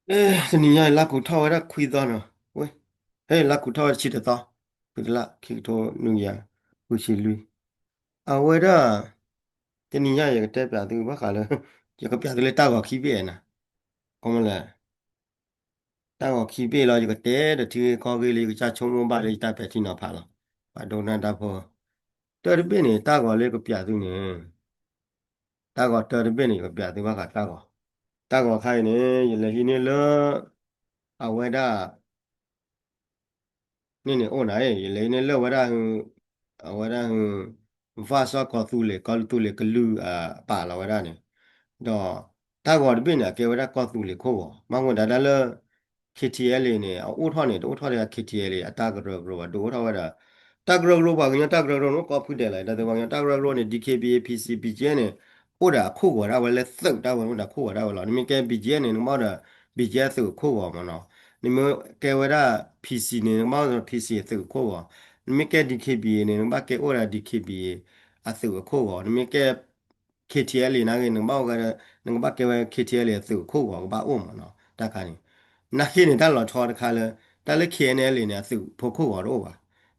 တနံၤညါအံၤ လါကူးထီၣ်ဝဲဒၣ်ခွံသီနီၤ, ဝဲ, ဟဲ လါကူးထီၣ်ဝဲတဆံတသီ, ဖုတလၢ် ခံကထိနွံကယၤဃုဆံလွံၢ်, အဝဲဒၣ် တနံၤညါယကတဲပၠးသုဘၣ်ဃးလၢ ယကပၠးသုလၢတၢ်ဂီၤခံဘ့ၣ်နၤ, ခီမလဲၣ် တၢ်ဂီၤခံဘ့ၣ်လီၤ ယကတဲဒီးထံဂ့ၢ်ကီၢ်ဂ့ၢ်လၢ ယကစၢ်ဆိကမိၣ်ဘၣ်လၢယတၢ်ပဲာ်ထံနီၤဖးလီၤ. ပှၤဒိကနၣ်တၢ်ဖိ, တၢ်တဘ့ၣ်န့ၣ် တၢ်ဂီၤလၢကပၠးသုန့ၣ်, တၢ်ဂီၤတၢ်တဘ့ၣ်န့ၣ် ယကပၠးသုဘၣ်ဃးတၢ်ဂီၤ, တၢ်ဂီၤခါအံၤန့ၣ် ယလဲၤဟံးန့ၢ်လၢ အဝဲဒၣ် န့ၣ်န့ၣ်အိၣ်နၤ, ယလဲၤဟံးန့ၢ်လၢဝဲဒၣ် အဝဲဒၣ် ဘၣ်စီၣ်ကီၢ်သူလ့ၤ ကီၢ်သူလ့ၤကလုၢ်အပာ်လီၤဝဲဒၣ်န့ၣ်, ဒီးတၢ်ဂီၤတဘ့ၣ်န့ၣ် အကဲဝဲဒၣ်ကီၢ်သူလ့ၤခိၣ်ဂီၤ, မ့ၢ်ဝဲဒၣ်ဒၣ်လၢ KTLA န့ၣ် အအိၣ်ထီၣ်န့ၣ် တအိၣ်ထီၣ်ဒ် KTLA အတၢ်ကရၢကရိဘၣ် ဒုးအိၣ်ထီၣ်ဝဲဒၣ် တၢ်ကရၢကရိ ပှၤကညီတၢ်ကရၢကရိန့ၣ် အိၣ်ကိးဖုဒဲးလီၤ, တၢ်သ့ၣ်ပှၤကညီတၢ်ကရၢကရိန့ၣ် DKBA PC BGF န့ၣ် အိၣ်ဒီးအခိၣ်ဂီၤဒၣ်ဝဲလၢသုးတၢ်ဝဲ အိၣ်ဒီးခိၣ်ဂီၤဒၣ်ဝဲလီၤ. နမ့ၢ်ကဲ BGF န့ၣ် နကဘၣ်အိၣ်ဒီး BGF သုးအခိၣ်ဂီၤမ့ၢ်နီၤ, နမ့ၢ်ကဲဝဲဒၣ် PC န့ၣ် နကဘၣ်အိၣ်ဒီး PC အသုးအခိၣ်ဂီၤ, နမ့ၢ်ကဲ DKBA န့ၣ် နကဘၣ်ကဲအိၣ်ဒီး DKBA အသုးအခိၣ်ဂီၤ, နမ့ၢ်ကဲ KTLA နာ်ဂ့ၤ နကဘၣ်အိၣ်ဝဲဒီး နကဘၣ်ကဲဝဲ KTLA အသုးအခိၣ်ဂီၤ ကဘၣ်အိၣ်မ့ၢ်နီၤ တၢ်ခါန့ၣ်, နာ်ဂ့ၤန့ၣ် တၢ်လီၤဆီတခါလၢ တၢ်လၢ KNLA န့ၣ် အသုးဖိခိၣ်ဂီၤတအိၣ်ဘၣ်.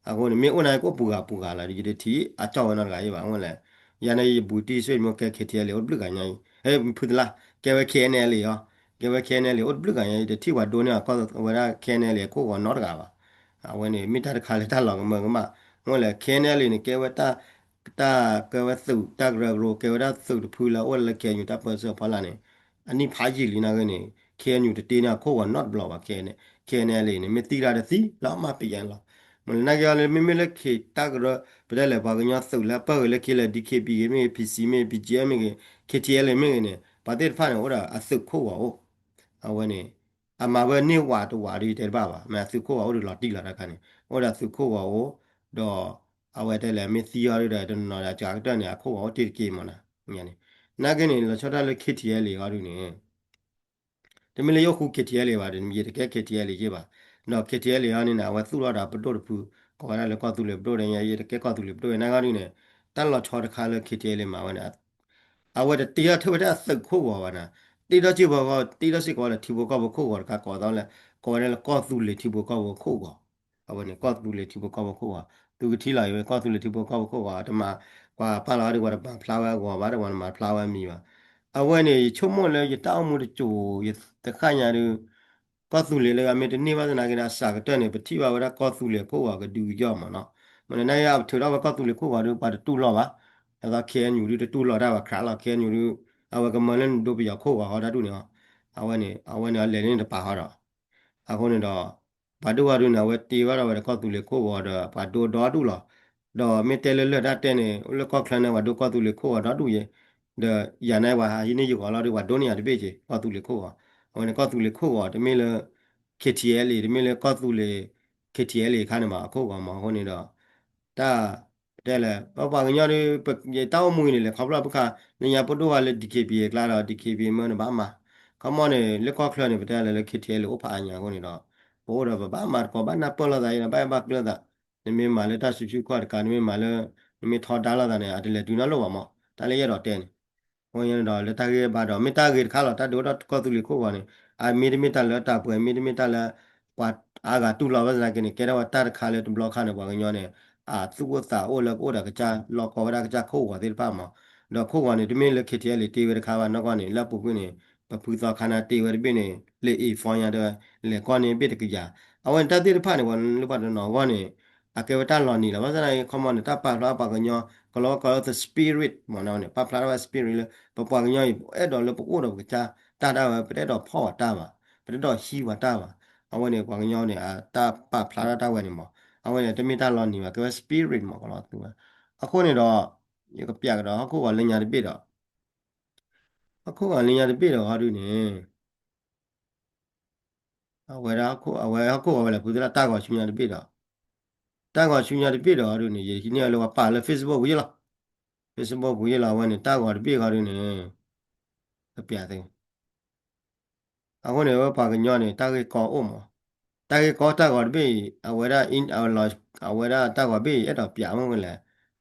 အဃိန့ၣ် မ့ၢ်အိၣ်နာ်ဂ့ၤ ကအိၣ်ပူၤဂၤပူၤဂၤလီၤ, ယတထံၣ်အကၠီၣ်ဝဲနီတဂၤအံၤဘၣ်, အဝဲလဲၣ်, ယၤန့ၣ် ယဘူးတံၢ်ဆိမိၣ်ကဲ KTLA အိၣ်တဘျုးဂၤညါအံၤ, ဖုသလၢ် ကဲဝဲ KNLA အီၤ, ကဲဝဲ KNLA အိၣ်တဘျုးဂၤညါအံၤ ယတထံၣ်ပှၤဒိန့ၢ်အဝဲဒၣ် KNLA အခိၣ်ဂီၤနီတဂၤဘၣ်. အဝဲန့ၣ် မ့ၢ်တၢ်တခါလၢတၢ်လီၤကမၢကမၣ်, အဝဲလဲၣ် KNLA န့ၣ် ကဲဝဲတၢ် တၢ်ကဲဝဲသုး တၢ်ကရၢကရိ ကဲဝဲဒၣ်သုးတဖုလၢအအိၣ်လၢ KNU တၢ်ပၢဆှၢဖီလာ်န့ၣ် အနံၣ်ဖးယံာ်လံနာ်ဂ့ၤန့ၣ် KNU တတ့န့ၢ်အခိၣ်ဂီၤနီတဘျီဘၣ်, KNLA န့ၣ် မ့ၢ်သံတၢ်ဒီးသံလီၤမၢ်ပယဲလီၤ. မ့ၢ်လၢနာ်ဂ့ၤအီၤလၢမ့မ့ၢ်လၢ K တၢ်ကရၢ ပတဲလဲၣ် ပှၤကညီသုးလၢပၢၢ်ဂ့ၤလၢ K လၢ DKBA မ့ၢ်ဂ့ၤ PC မ့ၢ်ဂ့ၤ BGF မ့ၢ်ဂ့ၤ KTLA မ့ၢ်ဂ့ၤန့ၣ် ပှၤသ့ၣ်တဖၣ်န့ၣ် အိၣ်ဒီးအသုးခိၣ်ဂီၤအိၣ်, အဝဲန့ၣ် အမၤဝဲန့ၢ်ဝးတဝးဒီးယတဲတဘၣ်ဘၣ်, မ့ၢ်အသုးခိၣ်ဂီၤအိၣ်ဒီးလီၤတံၢ်လီၤတၢ်ခါန့ၣ် အိၣ်ဒီးသုးခိၣ်ဂီၤအိၣ်, ဒီး အဝဲတဲလဲၣ် မ့ၢ်သံအီၤဒီးတနီၤနီၤဒီးအစှၤကတၢၢ်န့ၣ် အခိၣ်ဂီၤအိၣ်တ့ၢ်တက့ၢ်မ့ၢ်နီၤ, နာ်ဂ့ၤန့ၣ် လီၤဆီဒၣ်တၢ်လၢ KTLA အီၤဒုန့ၣ် တမ့ၢ်လၢယအိၣ်ဃူ KTLA ဘၣ်ဒီး ယတကဲ KTLA ယ့ၢ်ဘၣ်, ဒီး KTLA အီၤန့ၣ် အဝဲသူၣ်ထီၣ်ဒီးပဒိၣ်တဖု, ကိးဝဲဒၣ်လၢကီၢ်သူလ့ၤပဒိၣ်ဒီး ယတကဲကီၢ်သူလ့ၤပဒိၣ်နာ်ဂ့ၤဒုန့ၣ်, တၢ်လီၤဆီတခါလၢ KTLA မၤဝဲန့ၣ် အဝဲတတ့ထီၣ်ထဲဝဲဒၣ်အသုးခိၣ်ဂီၤဘၣ်နၤ, တ့ထီၣ်စ့ၢ်ကီး တ့ထီၣ်စ့ၢ်ကီးလၢထံဖိကီၢ်ဖိခိၣ်ဂီၤတခါ ကိးသီလၢ ကိးဝဲဒၣ်လၢကီၢ်သူလ့ၤထံဖိကီၢ်ဖိခိၣ်ဂီၤ, အဝဲန့ၣ် ကီၢ်သူလ့ၤထံဖိကီၢ်ဖိခိၣ်ဂီၤ, သုကထံၣ်လီၤအံၤဝဲ ကီၢ်သူလ့ၤထံဖိကီၢ်ဖိခိၣ်ဂီၤ တမၤ ပှၤပာ်လီၤအီၤဒီး ပှၤတပာ်ဖျါဝဲအဂီၤဘၣ်ဒီး ပှၤတမၤဖျါဝဲအမံၤဘၣ်. အဝဲန့ၣ် ယဆိကမိၣ်လၢယတၢ်အိၣ်မူတစိၤ ယတဃၣ်ညါဒီး ကီၢ်သူလ့ၤလၢအမ့ၢ်တန့ၢ်ဘၣ်သနာ်က့ဒီး အစှၤကတၢၢ်န့ၣ် ပထံၣ်ဘၣ်ဝဲဒၣ်ကီၢ်သူလ့ၤအခိၣ်ဂီၤကဒုကယီၢ်မ့ၢ်နီၤ, မ့ၢ်လၢနာ်ဂ့ၤ ပထုးထီၣ်ဝဲကီၢ်သူလ့ၤခိၣ်ဂီၤဒီး ပှၤတတူၢ်လိာ်ဘၣ်, ဒ်သိး KNU ဒုတတူၢ်လိာ်တၢ်ဘၣ် ခရးလီၤ KNU ဒု အဝဲကမၢလၢနဒိပယီၤခိၣ်ဂီၤဟီတၢ်ဒုန့ၣ်, အဝဲန့ၣ် အဝဲန့ၣ်အလဲၤန့ၣ်တပာ်ဟီဒီး အဃိန့ၣ်ဒီး ပှၤဒိၣ်ဝဲဒုန့ၣ် အဝဲတ့ဝဲဒၣ်ဝဲဒီးကီၢ်သူလ့ၤခိၣ်ဂီၤဒီး ပှၤဒိဒီဒူၣ်လီၤ. ဒီးမ့ၢ်တဲလၢလၢၢ်တၢ်တဲန့ၣ် လၢကီၢ်ချၢန့ၣ် ပှၤဒိကီၢ်သူလ့ၤခိၣ်ဂီၤဒီဒူၣ်ယဲ, ဒီးယၤန့ၣ် ပှၤဟးဟံးန့ၢ်ယဂီၤလီၤဒီး ပှၤဒိန့ၢ်ယၤတဘ့ၣ်က့ၤ ကီၢ်သူလ့ၤခိၣ်ဂီၤ, အဝဲန့ၣ် ကီၢ်သူလ့ၤခိၣ်ဂီၤ တမ့ၢ်လၢ KTLA တမ့ၢ်လၢကီၢ်သူလ့ၤ KTLA ခါန့ၣ်ဘၣ် အခိၣ်ဂီၤမ့ၢ်အဃိန့ၣ်ဒီး တၢ် တဲလဲၣ် ပပှၤကညီဒီး ယတၢ်အိၣ်မူအံၤန့ၣ်လဲၤခီဖျိဘၣ်ဖုခါ လၢညါပဒိၣ်ဝဲလၢ DKBA အကျါဒီး DKBA မၢနဘၣ်မၤ, ခီမီန့ၣ် လၢကီၢ်ချၢန့ၣ် ပတဲလဲၣ်လၢ KTLA အိၣ်ဖးအါညါအဃိန့ၣ်ဒီး ပအိၣ်ဒီးပဘၣ်မၤသကိးဘၣ်နၢ်ပၢၢ်လိာ်သးအံၤဒီး ဘၣ်အဲၣ်ဘၣ်ကွံလိာ်သး, နမ့ၢ်မၤလၢတၢ်စုဆူၣ်ခီၣ်တခါ နမ့ၢ်မၤလၢ နမ့ၢ်ထီဒါလိာ်သးန့ၣ် အတလဲၤတုၤနီတလိၣ်ဘၣ်မး တၢ်လၢယအဲၣ်ဒိးတဲန့ၣ် အဃိန့ၣ်ဒီး လၢတၢ်ဂ့ၢ်ဘၣ်ဒီး မ့ၢ်တၢ်ဂ့ၤတခါလီၤ တၢ်ဒုးအိၣ်ထီၣ်ကီၢ်သူလ့ၤခိၣ်ဂီၤန့ၣ် အမ့ၢ်တမ့ၢ်တၢ်လၢတၢ်ပှဲၤ မ့ၢ်တမ့ၢ်တၢ်လၢ ပှၤအါဂၤတူၢ်လိာ်ဘၣ်သနာ်က့န့ၣ် ကဲထီၣ်ဝဲတၢ်တခါလၢတဘျီခါန့ၣ် ပှၤကညီန့ၣ် အသူၣ်အိၣ်သးအိၣ်လၢကအိၣ်ဒီးကစၢ် လီၢ်ကီဝဲဒၣ်ကစၢ်ခိၣ်ဂီၤသ့ၣ်တဖၣ်မး, ဒီးခိၣ်ဂီၤန့ၣ် တမ့ၢ်လၢ KTLA တ့ဝဲတခါဘၣ်နီၢ်ကီၢ်န့ၣ် လၢအပူၤကွံာ်န့ၣ် ပဖုသီခါန့ၣ်တ့ဝဲတဘ့ၣ်န့ၣ် လၢအ့ၣ်ဖီညါတဲဝဲ လဲၤကီၢ်န့ၣ်ဘ့ၣ်တကယၤ, အဝဲန့ၣ်တၢ်သ့ၣ်တဖၣ်န့ၣ် ပှၤလၢပှၤတနီၤအဂီၢ်န့ၣ် အကဲဝဲတၢ်လီၤနံၤလီၤ ဘၣ်ဆၣ်သနာ်က့ ခီမီန့ၣ် တၢ်ပာ်ဖျါပှၤကညီ ကလီကလီ the spirit မးန့ၣ် ပာ်ဖျါထီၣ်ဝဲ spirit လၢ ပပှၤကညီအံၤ အဲၣ်ဒိးလၢပအိၣ်ဒီးပကစၢ်တၢ်ဒၣ်ဝဲ ပတအဲၣ်ဒိးဖီၣ်ပှၤတၢ်ဘၣ် ပတအဲၣ်ဒိးဟံးပှၤတၢ်ဘၣ်, အဝဲန့ၣ် ပှၤကညီန့ၣ် အတၢ်ပာ်ဖျါထီၣ်တၢ်ဝဲန့ၣ်မး, အဝဲန့ၣ် တမ့ၢ်တၢ်လီၤနံၤဘၣ် ကဲဝဲ spirit မး ကလီသူဝဲ, အဃိန့ၣ်ဒီး ယကပျးကဒီးဟီၣ်ခိၣ်ဂီၤလၢညါတဘ့ၣ်ဒီး ဟီၣ်ခိၣ်ဂီၤလၢညါတဘ့ၣ်ဒီးဟီဒုန့ၣ် အဝဲဒၣ် အဝဲဟီၣ်ခိၣ်ဂီၤဝဲလဲၣ် ဖုသရၣ် တၢ်ဂီၤဆူညါတဘ့ၣ်ဒီး တၢ်ဂီၤဆူညါတဘ့ၣ်ဒီးဟီဒုန့ၣ် ယဟံးန့ၢ်အီၤလၢပှၤပာ်လၢ Facebook ပူၤယ့ၢ်လီၤ, Facebook ပူၤယ့ၢ်လီၤ အဝဲန့ၣ် တၢ်ဂီၤတဘ့ၣ်ဟီဒုန့ၣ် ကပျးသ့ အဃိန့ၣ် ဝဲပှၤကညီန့ၣ် တၢ်ဂ့ၢ်ကီအိၣ်မး, တၢ်ဂ့ၢ်ကီတၢ်ဂီၤတဘ့ၣ်အံၤ အဝဲဒၣ် အဝဲဒၣ်တၢ်ဂီၤတဘ့ၣ်အံၤ အဲၣ်ဒိးပျးမ့ၢ်ဝဲလဲၣ်,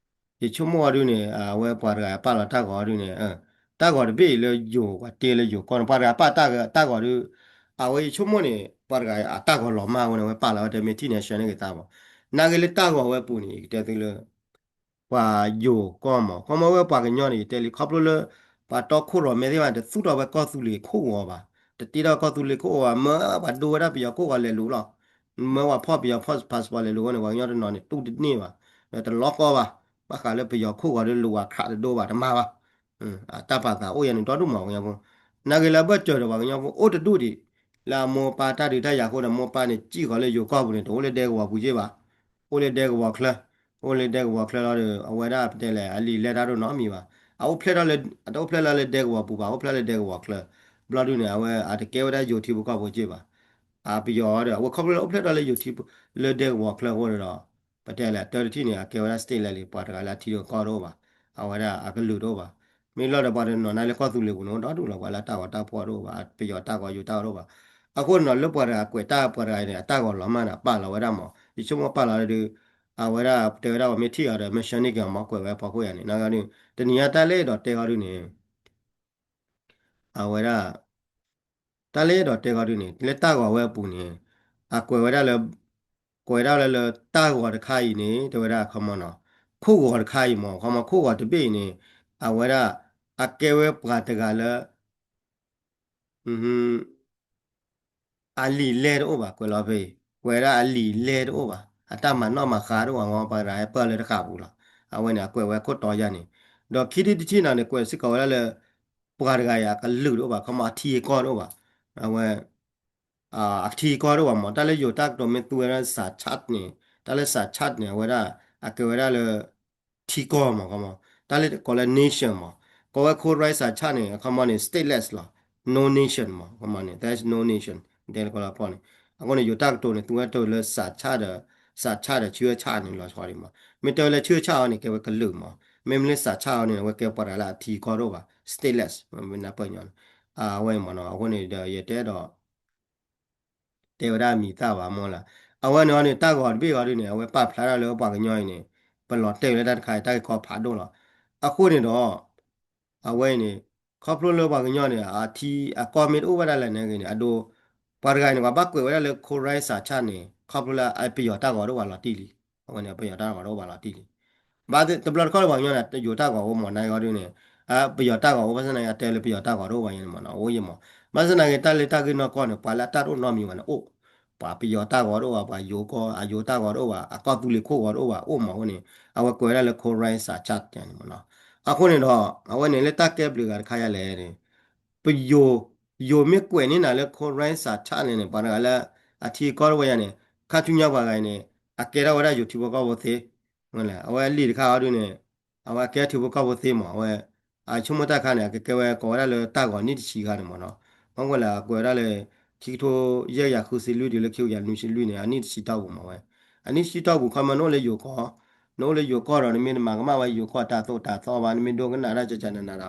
ယဆိကမိၣ်ဝဲဒုန့ၣ် အဝဲပှၤတဂၤပာ်လီၤတၢ်ဂီၤဒုန့ၣ် တၢ်ဂီၤတဘ့ၣ်အံၤလၢယိၤ ပှၤတ့လၢယိၤကီၢ်န့ၣ် ပှၤတဂၤပာ်တၢ်ဂီၤဒု အဝဲယဆိကမိၣ်န့ၣ် ပှၤတဂၤအတၢ်ဂီၤလီၤမၢ်ဝဲန့ၣ် အဝဲပာ်လီၤဝဲတဲမ့ၢ်ထံၣ်န့ၣ် ဆှၢန့ၢ်က့ၤသးမး, နာ်က့လၢတၢ်ဂီၤဝဲအပူၤန့ၣ် ယကတဲသုလၢ ပှၤယိၤကီၢ်မး, ခီမီဝဲပှၤကညီန့ၣ် ယတဲလံ ခီဖျိလၢ ပှၤတီခိၣ်ရိၣ်မဲသ့ၣ်တဖၣ်န့ၣ် တသူၣ်ထီၣ်ဝဲကီၢ်သူလ့ၤခိၣ်ဂီၤဘၣ်, တတ့ထီၣ်ကီၢ်သူလ့ၤခိၣ်ဂီၤဘၣ်, မၢပှၤဒိဝဲဒၣ်ပယီၤခိၣ်ဂီၤလဲၤလိာ်လီၤ, မၢပှၤဖီၣ်ပယီၤဖီၣ် passport လဲၤလိာ်ဝဲန့ၣ် ပှၤကညီတနီၤန့ၣ် တူၢ်တန့ၢ်ဘၣ်, ဒီးတလီၤကီဘၣ်, ဘၣ်ဃးလၢပယီၤခိၣ်ဂီၤဒီးလိာ်ဝဲခရးတဒိဘၣ်တမၤဘၣ် အတၢ်ပာ်သးအိၣ်ယၤန့ၣ် ဒီဒူၣ်မးပှၤကညီဖိ, နာ်က့လၢအဘၢၣ်စၢၤဒီးပှၤကညီဖိအိၣ်တဒူၣ်ဒံး, လၢအမိၢ်ပၢ်တၢ်ဒုးတၢ်ယၤအဃိဒီး မိၢ်ပၢ်န့ၣ် စံၣ်ဃီၤလၢယိၤကီၢ်ပူၤန့ၣ် တအိၣ်လၢဒဲကဝီၤပူၤက့ၢ်ဘၣ်, အိၣ်လၢဒဲကဝီၤချၢ, အိၣ်လၢဒဲကဝီၤချၢလီၤဒီး အဝဲဒၣ်ပတဲလဲၣ် အလံာ်လဲၢ်တၢ်ဒိၣ်နီတမံၤဘၣ်, အအိၣ်ဖျဲၣ်ထီၣ်လၢ အတအိၣ်ဖျဲၣ်လၢလၢဒဲကဝီၤပူၤဘၣ်, အိၣ်ဖျဲၣ်လၢဒဲကဝီၤချၢ, ဘျီဒုန့ၣ် အဝဲအတကဲဝဲဒၣ်ယိၤထံဖိကီၢ်ဖိက့ၢ်ဘၣ်, အပယီၤဒီး အဝဲခီဖျိလၢအိၣ်ဖျဲၣ်ထီၣ်လၢယိၤထံ လၢဒဲကဝီၤချၢအဃိန့ၣ်ဒီး ပတဲလဲၣ် တၢ်တထံၣ်န့ၣ် အကဲဝဲဒၣ် stateless လံ ပှၤတဂၤလၢအထံကီၢ်တအိၣ်ဘၣ်, အဝဲဒၣ်အကလုာ်တအိၣ်ဘၣ်, မ့ၢ်လီၤဒီးပှၤတနီၤနာ်လၢကီၢ်သူလ့ၤပူၤန့ၣ် အိၣ်ဒီဒူၣ်လီၤ ပှၤလၢတၢ်ဂီၤတၢ်ဖီၣ်တအိၣ်ဘၣ်, ပယီၤတၢ်ဂီၤယိၤတၢ်ဂီၤတအိၣ်ဘၣ်, အဃိန့ၣ်ဒီး လၢပှၤတဂၤကွဲးတၢ်ပှၤတဂၤအံၤန့ၣ် အတၢ်ဂီၤလီၤမၢ်န့ၣ် ပာ်လီၤဝဲဒၣ်မး, ယဆိကမိၣ်ပာ်လီၤဒီး အဝဲဒၣ်တဲဝဲဒၣ်ပှၤမ့ၢ်ထံၣ်အီၤဒီး မ့ၢ်ဆှၢန့ၢ်က့ၤအီၤမး ကွဲးဝဲဖီခိၣ်ယၤန့ၣ် နာ်က့ဒုး တနံၤအံၤတၢ်လၢအဲၣ်ဒိးတဲဃီဒုန့ၣ် အဝဲဒၣ် တၢ်လၢအဲၣ်ဒိးတဲဃီဒုန့ၣ် လၢတၢ်ဂီၤဝဲအပူၤန့ၣ် အကွဲးဝဲဒၣ်လၢ ကွဲးဒၣ်ဝဲဒၣ်လၢတၢ်ဂီၤတခါအံၤန့ၣ် တဲဝဲဒၣ်ခီမီနီၤ ခိၣ်ဂီၤတခါအံၤမး ခီမီခိၣ်ဂီၤတဘ့ၣ်အံၤန့ၣ် အဝဲဒၣ် အကဲဝဲပှၤတဂၤလၢ အလံာ်လဲၢ်တအိၣ်ဘၣ် ကွဲးလီၤဖဲအံၤ ကွဲးဒၣ်အလံာ်လဲၢ်တအိၣ်ဘၣ် အတၢ်မၤနီၣ်မၤဃါတအိၣ်ဘၣ် ပှၤတဂၤဟဲပၢၢ်လၢတဃာ်ပူၤလီၤ အဝဲန့ၣ် အကွဲးဝဲခိၣ်တီယၤန့ၣ် ဒီးခံထံၣ်တထံၣ်နီၤန့ၣ် ကွဲးစ့ၢ်ကီးဝဲဒၣ်လၢ ပှၤတဂၤအံၤအကလုာ်တအိၣ်ဘၣ် ခီမီအထံအကီၢ်တအိၣ်ဘၣ် အဝဲ အထံအကီၢ်တအိၣ်ဘၣ်မး တၢ်လၢယိၤတၢ်ကတိၤမ့ၢ်သူဝဲဒၣ် စးဆၣ်န့ၣ် တၢ်လၢစးဆၣ်န့ၣ် အဝဲဒၣ် အကဲဝဲဒၣ်လၢ ထံကီၢ်မး ခီမီ တၢ်လၢကိးလၢ nation မး ကိးဝဲ Koryan စးဆၣ်န့ၣ် အခီမီန့ၣ် stateless လီၤ no nation မး ခီမီန့ၣ် there's no nation တဲလၢကိးလၢဖီၣ်န့ၣ် အဃိန့ၣ် ယိၤတၢ်ကတိၤန့ၣ် သူဝဲတၢ်လၢစးဆၣ်ဒီး စးဆၣ်ဒီးဆၢဆၣ်န့ၣ် လီၤဆီဒံးမး မ့ၢ်တဲဝဲလၢဆၢဆၣ်အီၤန့ၣ် ကဲဝဲကလုာ်မး မ့မ့ၢ်လၢစးဆၣ်အီၤန့ၣ် အဝဲကဲပှၤတဂၤလၢအထံကီၢ်တအိၣ်ဘၣ် stateless မ့ၢ်နၢ်ပၢၢ်ညီန့ၣ် အဝဲမးနီၤ အဃိန့ၣ်ဒီး ယတဲဒီး တဲဝဲဒၣ်အမံၤသၣ်ဘၣ်မးလၢ အဝဲန့ၣ်အီၤန့ၣ် တၢ်ဂီၤတဘ့ၣ်အီၤဒုန့ၣ် အဝဲပာ်ဖျါထီၣ်လၢပှၤကညီအံၤန့ၣ် ပလီၤတဲာ်လၢတၢ်တခါအံၤ တၢ်ဂ့ၢ်ကီဖးဒိၣ်လီၤ. အဃိန့ၣ်ဒီး အဝဲအံၤန့ၣ် ခီဖျိလၢပှၤကညီန့ၣ် အထံအကီၢ်မ့ၢ်တအိၣ်ဝဲဒၣ်လဲၣ်န့ၣ်ဂ့ၤန့ၣ် အဒိ ပှၤတဂၤန့ၣ် ပှၤဘၣ်ကွဲးဝဲဒၣ်လၢ Koryan စးဆၣ်န့ၣ် ခီဖျိလၢအပယီၤတၢ်ဂီၤတအိၣ်ဘၣ်လီၤတံၢ်လံ. အဝဲန့ၣ် အပယီၤတၢ်ဂီၤတအိၣ်ဘၣ်လီၤတံၢ်လံ. ဘၣ်တဘျီတခီၣ်လၢပှၤကညီန့ၣ် ယိၤတၢ်ဂီၤအိၣ်မးနဂီၢ်ဒုန့ၣ် ပယီၤတၢ်ဂီၤအိၣ် ဘၣ်ဆၣ်သနာ်က့ အတဲလၢပယီၤတၢ်ဂီၤတအိၣ်ဘၣ်ယဲန့ၣ်မးနီၤ အိၣ်ယဲမး ဘၣ်ဆၣ်သနာ်က့ တၢ်လၢတၢ်ဂ့ၢ်နီၢ်ကီၢ်န့ၣ် ပှၤလၢအတၢ်တအိၣ်နီတမံၤဘၣ်န့ၣ် အိၣ် ပှၤပယီၤတၢ်ဂီၤတအိၣ်ဘၣ် ပှၤယိၤကီၢ် အယိၤတၢ်ဂီၤတအိၣ်ဘၣ် အကီၢ်သူလ့ၤခိၣ်ဂီၤတအိၣ်ဘၣ် အိၣ်မးအဃိန့ၣ် အဝဲကွဲးဝဲဒၣ်လၢ Koryan စးဆၣ်န့ၣ်မးနီၤ အဃိန့ၣ်ဒီး အဝဲန့ၣ်လၢတၢ်ကဲဘျုးဂၤတခါယၤလဲၣ်န့ၣ် ပယိၤ ယိၤမ့ၢ်ကွဲးန့ၢ်နၤလၢ Koryan စးဆၣ်န့ၣ်န့ၣ် ပှၤတဂၤလၢ အထံအကီၢ်တဝဲယၤန့ၣ် ခါဆူညါပှၤဂၤအံၤန့ၣ် အကဲထီၣ်ဝဲဒၣ်ယိၤထံဖိကီၢ်ဖိသ့ အဝဲအလံာ်တခါအီၤဒုန့ၣ် အဝဲအကဲထံဖိကီၢ်ဖိသ့မး အဝဲ အဆိကမိၣ်တၢ်ခါန့ၣ် အကကဲဝဲကိးဝဲဒၣ်လၢတၢ်ဂီၤနံၣ်တဆံခါန့ၣ်မးနီၤ မ့ၢ်ကွၢ်လၢအကွဲးဝဲဒၣ်လၢ ခံကထိယဲၢ်ကယၤဃုဆံလွံၢ်တုၤလၢခံကယၤနွံဆံလွံၢ်န့ၣ် အနံၣ်တဆံတီၢ်ပူၤမးဝဲ အနံၣ်တဆံတီၢ်ပူၤခီမ့ၢ်နအိၣ်လၢယိၤကီၢ် နအိၣ်လၢယိၤကီၢ်ဒီး နမ့ၢ်တမၤကမၣ်ဝဲယိၤကီၢ်တၢ်သိၣ်တၢ်သီဘၣ် နမ့ၢ်ဒိကနၣ်တၢ်ကကနနၤဒီး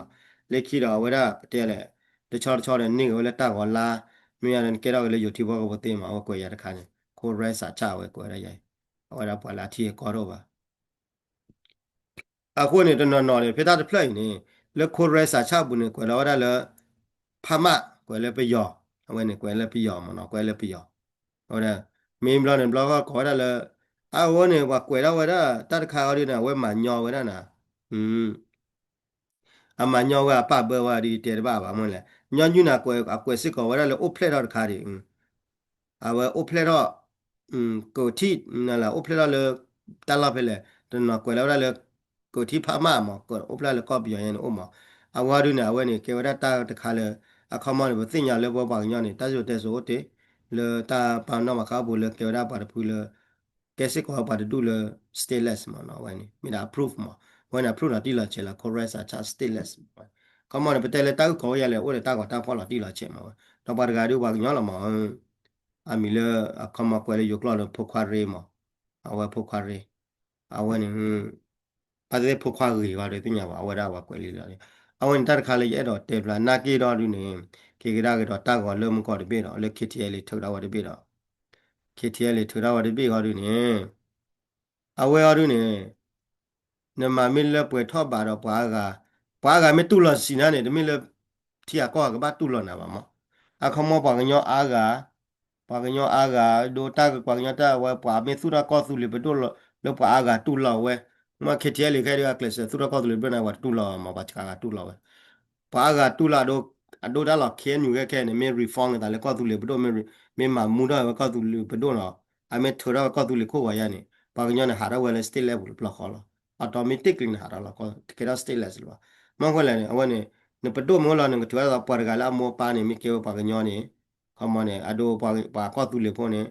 လၢခံဒီးအဝဲဒၣ်ပတဲလဲၣ် တဆီတဆီဒီးန့ၢ်က့ၤဝဲလၢတၢ်ဂီၤလါ မ့ၢ်ယၤဒီးနကဲထီၣ်က့ၤလၢယိၤထံဖိကီၢ်ဖိသ့မး အဝဲကွဲးယၤတခါန့ၣ် Koryan စးဆၣ်ဝဲကွဲးဝဲဒၣ်ယၤ အဝဲဒၣ်ပှၤလၢအထံအကီၢ်တအိၣ်ဘၣ် အဃိန့ၣ် တနီၤနီၤန့ၣ် ဖဲတၢ်တဖျၢၣ်အံၤန့ၣ် လၢ Koryan စးဆၣ်ပူၤန့ၣ် ကွဲးလီၤဝဲဒၣ်လၢ ဖးမၢ် ကွဲးလၢပယီၤ အဝဲန့ၣ် ကွဲးလၢပယီၤမးနီၤ ကွဲးလၢပယီၤ အဝဲဒၣ် မ့ၢ်ဘျီန့ၣ် ဘျီဃီကိးဝဲဒၣ်လၢ အဝဲန့ၣ် ပှၤကွဲးဒၣ်ဝဲဒၣ် တၢ်တခါအီၤဒ်န့ၣ် အဝဲမၤညီဝဲဒၣ်နၤ အမၤညီဝဲအပၢ်ဘၢဝဲဒ်တဲတဘၣ်ဘၣ်မ့ၢ်လဲၣ် ညီနုၢ်နၤ အကွဲးစ့ၢ်ကီးဝဲဒၣ်လၢအိၣ်ဖျဲၣ်ထီၣ်တခါဒံး အဝဲအိၣ်ဖျဲၣ်ထီၣ် ကထံၣ် အိၣ်ဖျဲၣ်ထီၣ်လၢ တၢ်လီၢ်ဖဲလဲၣ် တနီၤကွဲးလီၤဝဲဒၣ်လၢ ကထံၣ်ဖးမၢ်မး အိၣ်ဖျဲၣ်လၢကီၢ်ပယီၤညါန့ၣ်အိၣ်မး အဝဲဒုန့ၣ် အဝဲန့ၣ် ကဲဝဲဒၣ်တၢ်တခါလၢ အခီမီန့ၣ် ပသ့ၣ်ညါလၢပပှၤကညီန့ၣ် တၢ်စံၣ်စိၤတဲစိၤအိၣ်တ့ၢ် လၢတၢ်ပာ်နီၣ်မၤဃါပူၤလၢကဲဝဲဒၣ်ပှၤတဖုလၢ ကဲစ့ၢ်ကီးပှၤတဒူၣ်လၢ stateless မးနီၤ အဝဲန့ၣ် မ့ၢ်ဒၣ် approve မး အဝဲန့ၣ် approve လီၤတံၢ်လီၤဆဲးလီၤ Koryan စးဆၣ် stateless မး ခီမီန့ၣ် ပတဲလၢတၢ်အုၣ်ကီၤဝဲယၤလဲၣ် အိၣ်ဒီးတၢ်ဂီၤတၢ်ဖီၣ်လီၤတံၢ်လီၤဆဲးမးဝဲ ဒီးပှၤတဂၤဒုပှၤကညီလီၤမး အမံၤလၢ အခီမီကွဲးလၢယိၤကျိာ်လၢဖိခွါရ့မး အဝဲဖိခွါရ့ အဝဲန့ၣ် အသ့ၣ်ဖိခွါဂ့ၤဘၣ်ဒီးသ့ၣ်ညါဘၣ် အဝဲဒၣ်ပှၤကွဲးလံလီၤ အဝဲန့ၣ်တၢ်တခါလၢယအဲၣ်ဒိးတဲဖျါနာ်က့ဒီးဒုန့ၣ် က့ၤကဒါက့ၤဒီးတၢ်ဂီၤလၢမုၢ်ကီၢ်တဘ့ၣ်ဒီး လၢ KTLA ထုးထီၣ်ဝဲတဘ့ၣ်ဒီး KTLA ထုးထီၣ်ဝဲတဘ့ၣ်ဃီဒုန့ၣ် အဝဲအီၤဒုန့ၣ် နမၤမ့ၢ်လၢပှဲၤထီၣ်ဘးဒီးပှၤအါဂၤ ပှၤအါဂၤမ့ၢ်တူၢ်လိာ်စံးနၤန့ၣ် တမ့ၢ်လၢ ထံအကီၢ်အကဘၣ်တူၢ်လိာ်နၤဘၣ်မး အခီမီပှၤကညီအါဂၤ ပှၤကညီအါဂၤ ဒိတၢ်ပှၤကညီတၢ်ဝဲ ပှၤမ့ၢ်သူၣ်ထီၣ်ကီၢ်သူလ့ၤပဒိၣ်လီၤ လၢပှၤအါဂၤတူၢ်လိာ်ဝဲ, မ့ၢ် K T L A ခဲဒုး အကျဲးစၢးသူၣ်ထီၣ်ကီၢ်သူလ့ၤပဒိၣ်န့ၣ် ပှၤတူၢ်လိာ်မး ပှၤအါဂၤတူၢ်လိာ်ဝဲ, ပှၤအါဂၤတူၢ်လိာ်အဒိ အဒိတၢ်လီၤ K N U ခဲခဲန့ၣ် မ့ၢ် reform က့ၤသးလၢကီၢ်သူလ့ၤပဒိၣ် မ့ၢ် မ့ၢ်မၤမူထီၣ်ဝဲကီၢ်သူလ့ၤပဒိၣ်နီၤ, အမ့ၢ်ထုးထီၣ်ဝဲကီၢ်သူလ့ၤခိၣ်ဂီၤယါန့ၣ် ပှၤကညီန့ၣ် ဟးထီၣ်ဝဲလၢ state level တဘျီဃီလီၤ. automatically န့ၣ် ဟးထီၣ်လီၤ တကဲထီၣ် stateless လၢၤဘၣ်. မ့ၢ်အဃိလဲၣ်န့ၣ် အဝဲန့ၣ် နပဒိၣ်မ့ၢ်အိၣ်လီၤ နကထုးထီၣ်ပှၤတဂၤလၢအမိၢ်အပၢ်န့ၣ် မ့ၢ်ကဲဝဲပှၤကညီန့ၣ် ခီမီန့ၣ် အဒိ ပှၤကီၢ်သူလ့ၤဖိန့ၣ်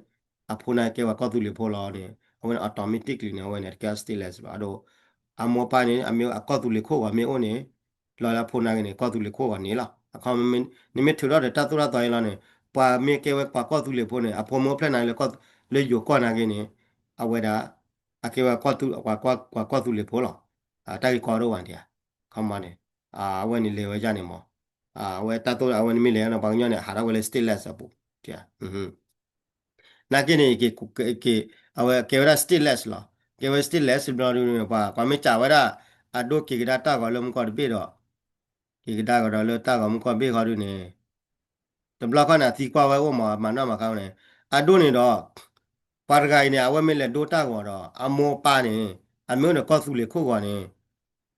အဖိန့ၣ်ကဲဝဲကီၢ်သူလ့ၤဖိလီၤန့ၣ် အဝဲန့ၣ် automatically န့ၣ် အဝဲန့ၣ် တကဲထီၣ် stateless လၢၤဘၣ်. အဒိ အမိၢ်အပၢ်န့ၣ် အမ့ၢ်အကီၢ်သူလ့ၤခိၣ်ဂီၤမ့ၢ်အိၣ်န့ၣ် လီၤလၢအဖိန့ၣ်က့ၤန့ၣ် ကီၢ်သူလ့ၤခိၣ်ဂီၤန့ၣ်လီၤ. အခီ နမ့ၢ်ထုးထီၣ်ဒီးတၢ်သိၣ်တၢ်သီအံၤလီၤန့ၣ် ပှၤမ့ၢ်ကဲဝဲပှၤကီၢ်သူလ့ၤဖိန့ၣ် အဖိမ့ၢ်အိၣ်ဖျဲၣ်န့ၣ် လၢယိၤကီၢ်န့ၣ်က့ၤန့ၣ် အဝဲဒၣ် အကဲဝဲ ပှၤကီၢ်သူလ့ၤဖိလီၤ. တၢ်ဂ့ၢ်ကီဒိၣ်ဝဲဒၣ် ခီမီန့ၣ် အဝဲန့ၣ်လဲၤဝဲဒ်န့ၣ်မး အဝဲတၢ်သိၣ်အဝဲန့ၣ်မ့ၢ်လဲၤန့ၣ် ပှၤကညီန့ၣ် ဟးထီၣ်ဝဲလၢ stateless အပူၤ နာ်က့န့ၣ် အဝဲကဲဝဲဒၣ် stateless လီၤ. ကဲဝဲ stateless ဘျီဒုန့ၣ် ပှၤ ပှၤမ့ၢ်စံးဝဲဒၣ် အဒိက့ၤကဒါတၢ်ဂီၤလၢမူကီၢ်တဘ့ၣ်ဒီး က့ၤကဒါကဒီးလၢတၢ်ဂီၤမူကီၢ်တဘ့ၣ်ဃီဒုန့ၣ် တဘျီဃီန့ၣ် အသံကွၢ်ဝဲအိၣ်မး မၤနီၣ်မၤဃါန့ၣ် အဒိန့ၣ်ဒီး ပှၤတဂၤအံၤန့ၣ် အဝဲမ့ၢ်လဲၤဒိတၢ်ဂီၤဒီး အမိၢ်အပၢ်န့ၣ် အမ့ၢ်အိၣ်ဒီးကီၢ်သူလ့ၤခိၣ်ဂီၤန့ၣ်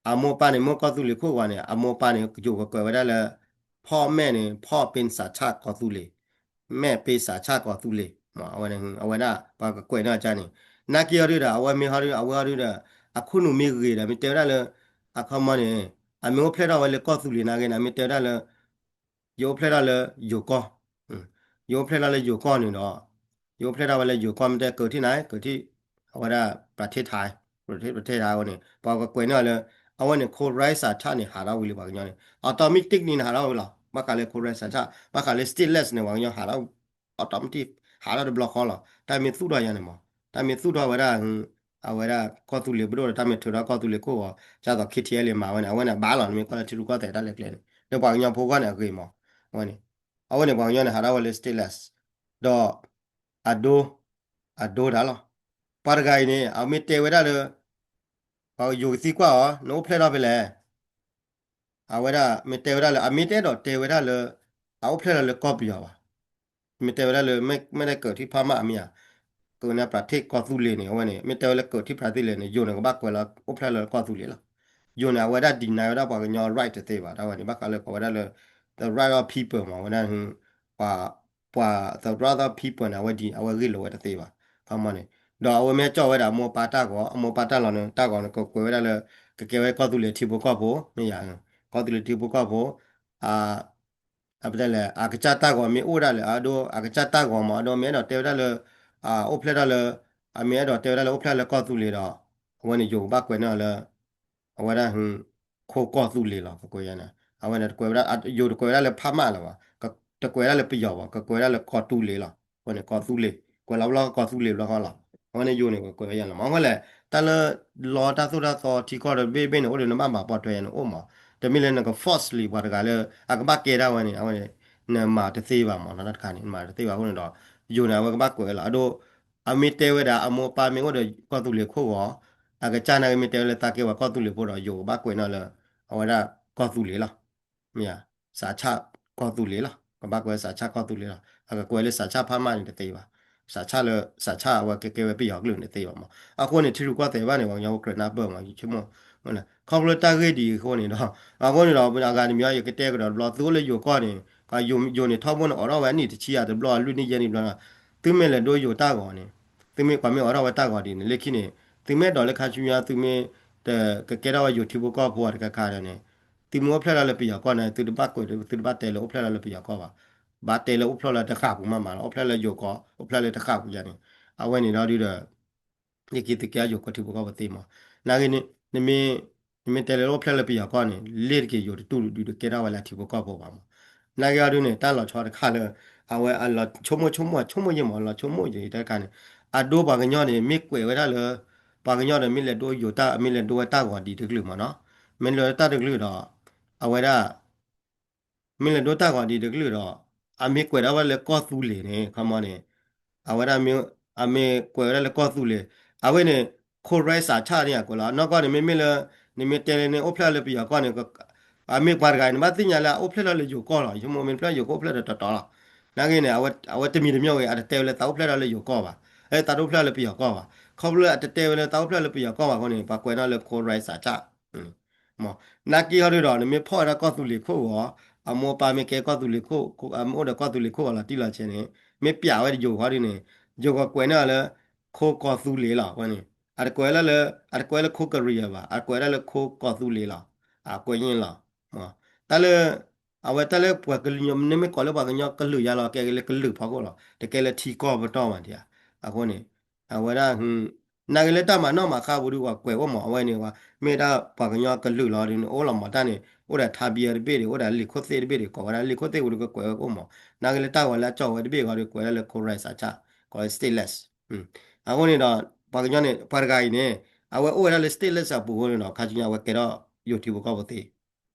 အမိၢ်အပၢ်န့ၣ် မ့ၢ်ကီၢ်သူလ့ၤခိၣ်ဂီၤန့ၣ် အမိၢ်အပၢ်န့ၣ် ယိၤကကွဲးဝဲဒၣ်လၢ ဖီၣ်မဲာ်န့ၣ် ဖီၣ်ပ့စးဆၣ်ကီၢ်သူလ့ၤ မဲာ်ပ့စးဆၣ်ကီၢ်သူလ့ၤ အဝဲဒၣ် ပှၤကကွဲးန့ၢ်အီၤကန့ၣ် နာ်က့အီၤဒုဒီး အဝဲမ့ၢ်ဟီဒု အဝဲဟီဒုဒီး အခိၣ်နူာ်မ့ၢ်ဂ့ၤဒီး မ့ၢ်တဲဝဲဒၣ်လၢ အခီမီန့ၣ် အမ့ၢ်အိၣ်ဖျဲၣ်ထီၣ်ဝဲလၢကီၢ်သူလ့ၤနာ်က့န့ၣ် မ့ၢ်တဲဝဲဒၣ်လၢ ယအိၣ်ဖျဲၣ်ထီၣ်လၢယိၤကီၢ် ယအိၣ်ဖျဲၣ်ထီၣ်လၢယိၤကီၢ်န့ၣ်ဒီး ယအိၣ်ဖျဲၣ်ထီၣ်ဝဲလၢယိၤကီၢ် မ့ၢ်တဲကၢးထံၣ်န့ၣ် ကၢးထံၣ် အဝဲဒၣ် ပထ့ထါ ပထ့ထါအဝဲန့ၣ် ပှၤကကွဲးန့ၢ်အီၤလၢ အဝဲန့ၣ် ခိၣ်ရဲစးဆၣ်န့ၣ် ဟးထီၣ်ဝံၤလံပှၤကညီန့ၣ် automatic န့ၣ် ဟးထီၣ်ဝံၤလီၤ. ဘၣ်ဃးလၢခိၣ်ရဲစးဆၣ် ဘၣ်ဃးလၢ stateless န့ၣ် ပှၤကညီဟးထီၣ် automatic ဟးထီၣ်တဘျီဃီလီၤ. တၢ်မ့ၢ်သူၣ်ထီၣ်ယါန့ၣ်မး တၢ်မ့ၢ်သူၣ်ထီၣ်ဝဲဒၣ် အဝဲဒၣ်ကီၢ်သူလ့ၤပဒိၣ်ဒီး တၢ်မ့ၢ်ထုးထီၣ်ကီၢ်သူလ့ၤခိၣ်ဂီၤ ဒ်သိး K T L A မၤဝဲန့ၣ် အဝဲန့ၣ် အဘၣ်လီၤ နမ့ၢ်ကွၢ်လၢထံရူၢ်ကီၢ်သဲးတၢ်လဲၤကျဲန့ၣ် ဒီးပှၤကညီဖိဂီၢ်န့ၣ် အဂ့ၤမး အဝဲန့ၣ် အဝဲန့ၣ် ပှၤကညီန့ၣ် ဟးထီၣ်ဝဲလၢ stateless ဒီး အဒိ အဒိတၢ်လီၤ. ပှၤတဂၤအံၤန့ၣ် အမ့ၢ်တဲဝဲဒၣ်လၢ ပှၤယိၤကသံကွၢ်အီၤ နအိၣ်ဖျဲၣ်ထီၣ်ဖဲလဲၣ် အဝဲဒၣ်မ့ၢ်တဲဝဲဒၣ်လၢ အမ့ၢ်တအဲၣ်ဒိးတဲဝဲဒၣ်လၢ အအိၣ်ဖျဲၣ်လီၤလၢကီၢ်ပယီၤဘၣ်. မ့ၢ်တဲဝဲဒၣ်လၢ မ့ၢ်တကၢးထံၣ်ဖးမၢ်အမ့ၢ်ဧါ, ကၢးန့ၣ် ပြၤထ့ၣ်ကီၢ်သူလ့ၤန့ၣ် အဝဲန့ၣ် မ့ၢ်တဲဝဲလၢကၢးထံၣ်ပြၤထ့ၣ်လ့ၤန့ၣ် ယိၤန့ၣ် ကဘၣ်ကွဲးလီၤအိၣ်ဖျဲၣ်လီၤလၢကီၢ်သူလ့ၤလီၤ. ယိၤန့ၣ် အဝဲဒၣ် deny ဝဲဒၣ်ပှၤကညီ right တသ့ဘၣ်. တၢ်ဝဲန့ၣ် ဘၣ်ဃးလၢကိးဝဲဒၣ်လၢ the right of people မ့ၢ်ဝဲဒၣ် ပှၤ ပှၤ the right of people န့ၣ် အဝဲဒ် အဝဲဂ့ၢ်လိာ်ဝဲတသ့ဘၣ်. ခီမီန့ၣ် ဒီးအဝဲမ့ၢ်ကၠီၣ်ဝဲဒၣ်အမိၢ်ပၢ်တၢ်ဂီၤ, အမိၢ်ပၢ်တၢ်လီၢ်န့ၣ် တၢ်ဂီၤန့ၣ် ကကွဲးဝဲဒၣ်လၢ ကကဲဝဲကီၢ်သူလ့ၤထံဖိကီၢ်ဖိ မ့ၢ်ယၤ ကီၢ်သူလ့ၤထံဖိကီၢ်ဖိ အ အပတဲလဲၣ် အကစၢ်တၢ်ဂီၤမ့ၢ်အိၣ်ဒၣ်လဲာ် အဒိ အကစၢ်တၢ်ဂီၤမး အဒိ မ့ၢ်အဲၣ်ဒိးတဲဝဲဒၣ်လၢ အအိၣ်ဖျဲၣ်ထီၣ်လၢ အမ့ၢ်အဲၣ်ဒိးတဲဝဲဒၣ်လၢအိၣ်ဖျဲၣ်လၢကီၢ်သူလ့ၤဒီး အဝဲန့ၣ် ယိၤကဘၣ်ကွဲးန့ၢ်လၢ အဝဲဒၣ် ခိၣ်ကီၢ်သူလ့ၤလီၤ ကကွဲးယါန့ၣ် အဝဲန့ၣ် တကွဲးဝဲဒၣ် ယိၤတကွဲးဝဲဒၣ်လၢဖးမၢ်လၢၤဘၣ်, တကွဲးဝဲဒၣ်လၢပယီၤဘၣ်, ကကွဲးဝဲဒၣ်လၢကီၢ်သူလ့ၤလီၤ. အဝဲန့ၣ် ကီၢ်သူလ့ၤ ကွဲးလီၤဘျီကီၢ်သူလ့ၤဘျီဃီလီၤ. အဝဲန့ၣ်ယိၤန့ၣ် ကွဲးဝဲယါလီၤမး အဝဲလဲၣ် တၢ်လၢ လီတၢ်သိၣ်တၢ်သီထံကီၢ်တဘ့ၣ်ဘ့ၣ်န့ၣ် အိၣ်ဒီးနဘၣ်မၤပိာ်ထွဲယါန့ၣ်အိၣ်မး, တမ့ၢ်လၢနက forcefully ပှၤတဂၤလၢ အကဘၣ်ကဲဒၣ်ဝဲန့ၣ် အဝဲန့ၣ် နမၤတသ့ဘၣ်မး နီတခါန့ၣ် နမၤတသ့ဘၣ်အဃိန့ၣ်ဒီး ယိၤန့ၣ် အဝဲကဘၣ်ကွဲးဝဲလီၤ. အဒိ အမ့ၢ်တဲဝဲဒၣ် အမိၢ်ပၢ်မ့ၢ်အိၣ်ဒီးကီၢ်သူလ့ၤခိၣ်ဂီၤ, အကစၢ်န့ၣ်က့မ့ၢ်တဲဝဲလၢသးကဲဝဲကီၢ်သူလ့ၤဖိဒီး ယိၤကဘၣ်ကွဲးန့ၢ်လၢ အဝဲဒၣ်ကီၢ်သူလ့ၤလီၤ. မ့ၢ်ဧါ, စးဆၣ်ကီၢ်သူလ့ၤလီၤ. ကဘၣ်ကွဲးစးဆၣ်ကီၢ်သူလ့ၤလီၤ. အကကွဲးလၢစးဆၣ်ဖးမၢ်န့ၣ်တသ့ဘၣ်. စးဆၣ်လၢ စးဆၣ်အဝဲကကဲဝဲပယီၤကလုာ်န့ၣ်တသ့ဘၣ်မး. အဃိန့ၣ် ထံရူၢ်ကီၢ်သဲးဘၣ်န့ၣ် ပှၤကညီဖိကြၢးနၢ်ပၢၢ်မး ဆိကမိၣ်, ခီဖျိတၢ်ဂ့ၢ်ဒ်အံၤအဃိန့ၣ်ဒီး အဃိန့ၣ်ဒီး အဂၤတမံၤ ယကတဲကဒီးတဘျီ သုအိၣ်လၢယိၤကီၢ်န့ၣ် ယိၤန့ၣ်ထီဘိန့ၣ် အိးထီၣ်ဝဲအနံၣ်တဆံယၤတဘျီ လွံၢ်နံၣ်ယဲၢ်နံၣ်တဘျီ, သုမ့ၢ်လဲၤဒိယိၤတၢ်ဂီၤန့ၣ် သုမ့ၢ်ပှၤမ့ၢ်အိးထီၣ်ဝဲတၢ်ဂီၤဒ်န့ၣ် လၢခံန့ၣ် သုမ့ၢ်အဲၣ်ဒိးလၢခါဆူညါ သုမ့ၢ်တကကဲထီၣ်ဝဲယိၤထံဖိကီၢ်ဖိအတခါခါဒီးန့ၣ် သုမ့ၢ်အိၣ်ဖျဲၣ်ထီၣ်လၢပယီၤကီၢ်န့ၣ် သုတဘၣ်ကွဲး သုတဘၣ်တဲလၢအိၣ်ဖျဲၣ်ထီၣ်လၢပယီၤကီၢ်ဘၣ်. ဘၣ်တဲလၢအိၣ်ဖျဲၣ်လၢတဃၣ်ပူၤမးမးလီၤ. အိၣ်ဖျဲၣ်လၢယိၤကီၢ် အိၣ်ဖျဲၣ်လၢတဃၣ်ပူၤယါန့ၣ် အဝဲန့ၣ်ဒီးဒုဒီး လၢခံသုကဲထီၣ်ယိၤကီၢ်ထံဖိကီၢ်ဖိသ့မး. နာ်က့န့ၣ် နမ့ၢ် နမ့ၢ်တဲလၢအိၣ်ဖျဲၣ်လၢပယီၤကီၢ်န့ၣ် လ့ၢ်တက့ၤယိၤတတူၢ်ဒုးတကဲထီၣ်ဝဲလၢထံဖိကီၢ်ဖိဘၣ်မး. နာ်က့အီၤဒုန့ၣ် တၢ်လီၤဆီတခါလၢ အဝဲအလီၤဆိကမိၣ်ဆိကမိၣ်ဆိကမိၣ်ယဲၢ်မး လီၤဆိကမိၣ်ယဲၢ်တၢ်တခါန့ၣ် အဒိပှၤကညီန့ၣ် မ့ၢ်ကွဲးဝဲဒၣ်လၢ ပှၤကညီဒီးမ့ၢ်လဲၤဒိယိၤတၢ် မ့ၢ်လဲၤဒိဝဲတၢ်ဂီၤဒ်တကလုာ်မးနီၤ မ့ၢ်လဲၤဒိတၢ်တကလုာ်ဒီး အဝဲဒၣ် မ့ၢ်လဲၤဒိတၢ်ဂီၤဒ်တကလုာ်ဒီး အမ့ၢ်ကွဲးဒၣ်ဝဲလၢကီၢ်သူလ့ၤန့ၣ် ခီမီန့ၣ် အဝဲဒၣ် အမ့ၢ်ကွဲးဝဲဒၣ်လၢကီၢ်သူလ့ၤ အဝဲန့ၣ် ခိၣ်ရဲစးဆၣ်န့ၣ်အကွဲးလီၤ. နီၢ်ကီၢ်န့ၣ် မ့မ့ၢ်လၢ နမ့ၢ်တဲလၢန့ၣ် အိၣ်ဖျဲၣ်လၢပယီၤကီၢ်န့ၣ် အမ့ၢ်ပှၤတဂၤအံၤ နဘၣ်သ့ၣ်ညါလၢအအိၣ်ဖျဲၣ်ထီၣ်လၢယိၤကီၢ်လီၤ. ယဆိကမိၣ်မ့ၢ်ဖျဲၣ်ယိၤကအိၣ်ဖျဲၣ်ဒီးတီတီလီၤ. နာ်က့န့ၣ် အဝဲတမံၤတမံၤဝဲ အတတဲဝဲလၢသးအိၣ်ဖျဲၣ်ထီၣ်လၢယိၤကီၢ်ဘၣ်, သးတအိၣ်ဖျဲၣ်လၢပယီၤကီၢ်ဘၣ်. ခီဖျိလၢအတတဲဝဲလၢသးအိၣ်ဖျဲၣ်လၢပယီၤကီၢ်ဘၣ်အဃိန့ၣ် ပှၤကွဲးနီၣ်လၢ ခိၣ်ရၢစးဆၣ် မ့ၢ်နာ်က့ဟီဒုဒီး နမ့ၢ်ဖီၣ်ဝဲဒၣ်ကီၢ်သူလ့ၤခိၣ်ဂီၤ, အမိၢ်အပၢ်မ့ၢ်ကဲကီၢ်သူလ့ၤခိၣ်, အမ့ၢ်အိၣ်ဒီးကီၢ်သူလ့ၤခိၣ်ဂီၤလီၤတံၢ်လီၤဆဲးန့ၣ် မ့ၢ်ပျးဝဲယိၤဃီဒုန့ၣ် ယိၤကီၢ်ကွဲးန့ၢ်အီၤလၢ ခိၣ်ကီၢ်သူလ့ၤလီၤဝဲန့ၣ်. အတကွဲးလၢ အတကွဲးလၢခိၣ်ကရံၤအဘၣ်, အတကွဲးဒၣ်လၢခိၣ်ကီၢ်သူလ့ၤလီၤ. အကွဲးယ့ၣ်လီၤ. တၢ်လၢ အဝဲတၢ်လၢပှၤကလုာ် နမ့ၢ်ကိးလၢပှၤကညီကလုာ်ယါလီၤ ကဲက့ၤလၢကလုာ်ဖီခိၣ်လီၤ. တကဲလၢထံကီၢ်ပတီၢ်ဘၣ်ဒံးဧါ. အဃိန့ၣ် အဝဲဒၣ် နာ်က့လၢတၢ်မၤနီၣ်မၤဃါပူၤဒု ပှၤကွဲးအိၣ်မး အဝဲန့ၣ် မ့ၢ်ဒၣ်ပှၤကညီကလုာ်လီၤဒုန့ၣ် အိၣ်လီၤမးတၢ်န့ၣ် အိၣ်ဒီးထါဘံအတဘ့ၣ်ဒံး အိၣ်ဒီးလံာ်ခိၣ်သ့ၣ်တဘ့ၣ်ဒံး ကိးဝဲဒၣ်လံာ်ခိၣ်သ့ၣ်ပူၤဒုကကွဲးဝဲအိၣ်မး. နာ်က့လၢတၢ်ဂီၤလၢအကၠီၣ်ဝဲတဘ့ၣ်ဂီၤဒု ကွဲးဒၣ်လၢ ခိၣ်ရၢစးဆၣ် ကိးလၢ stateless. အဃိန့ၣ်ဒီး ပှၤကညီန့ၣ် ပှၤတဂၤအံၤန့ၣ် အဝဲအိၣ်ဝဲဒၣ်လၢ stateless အပူၤအဃိန့ၣ်ဒီး ခါဆူညါအဝဲကဲထီၣ်ယိၤထံဖိကီၢ်ဖိသ့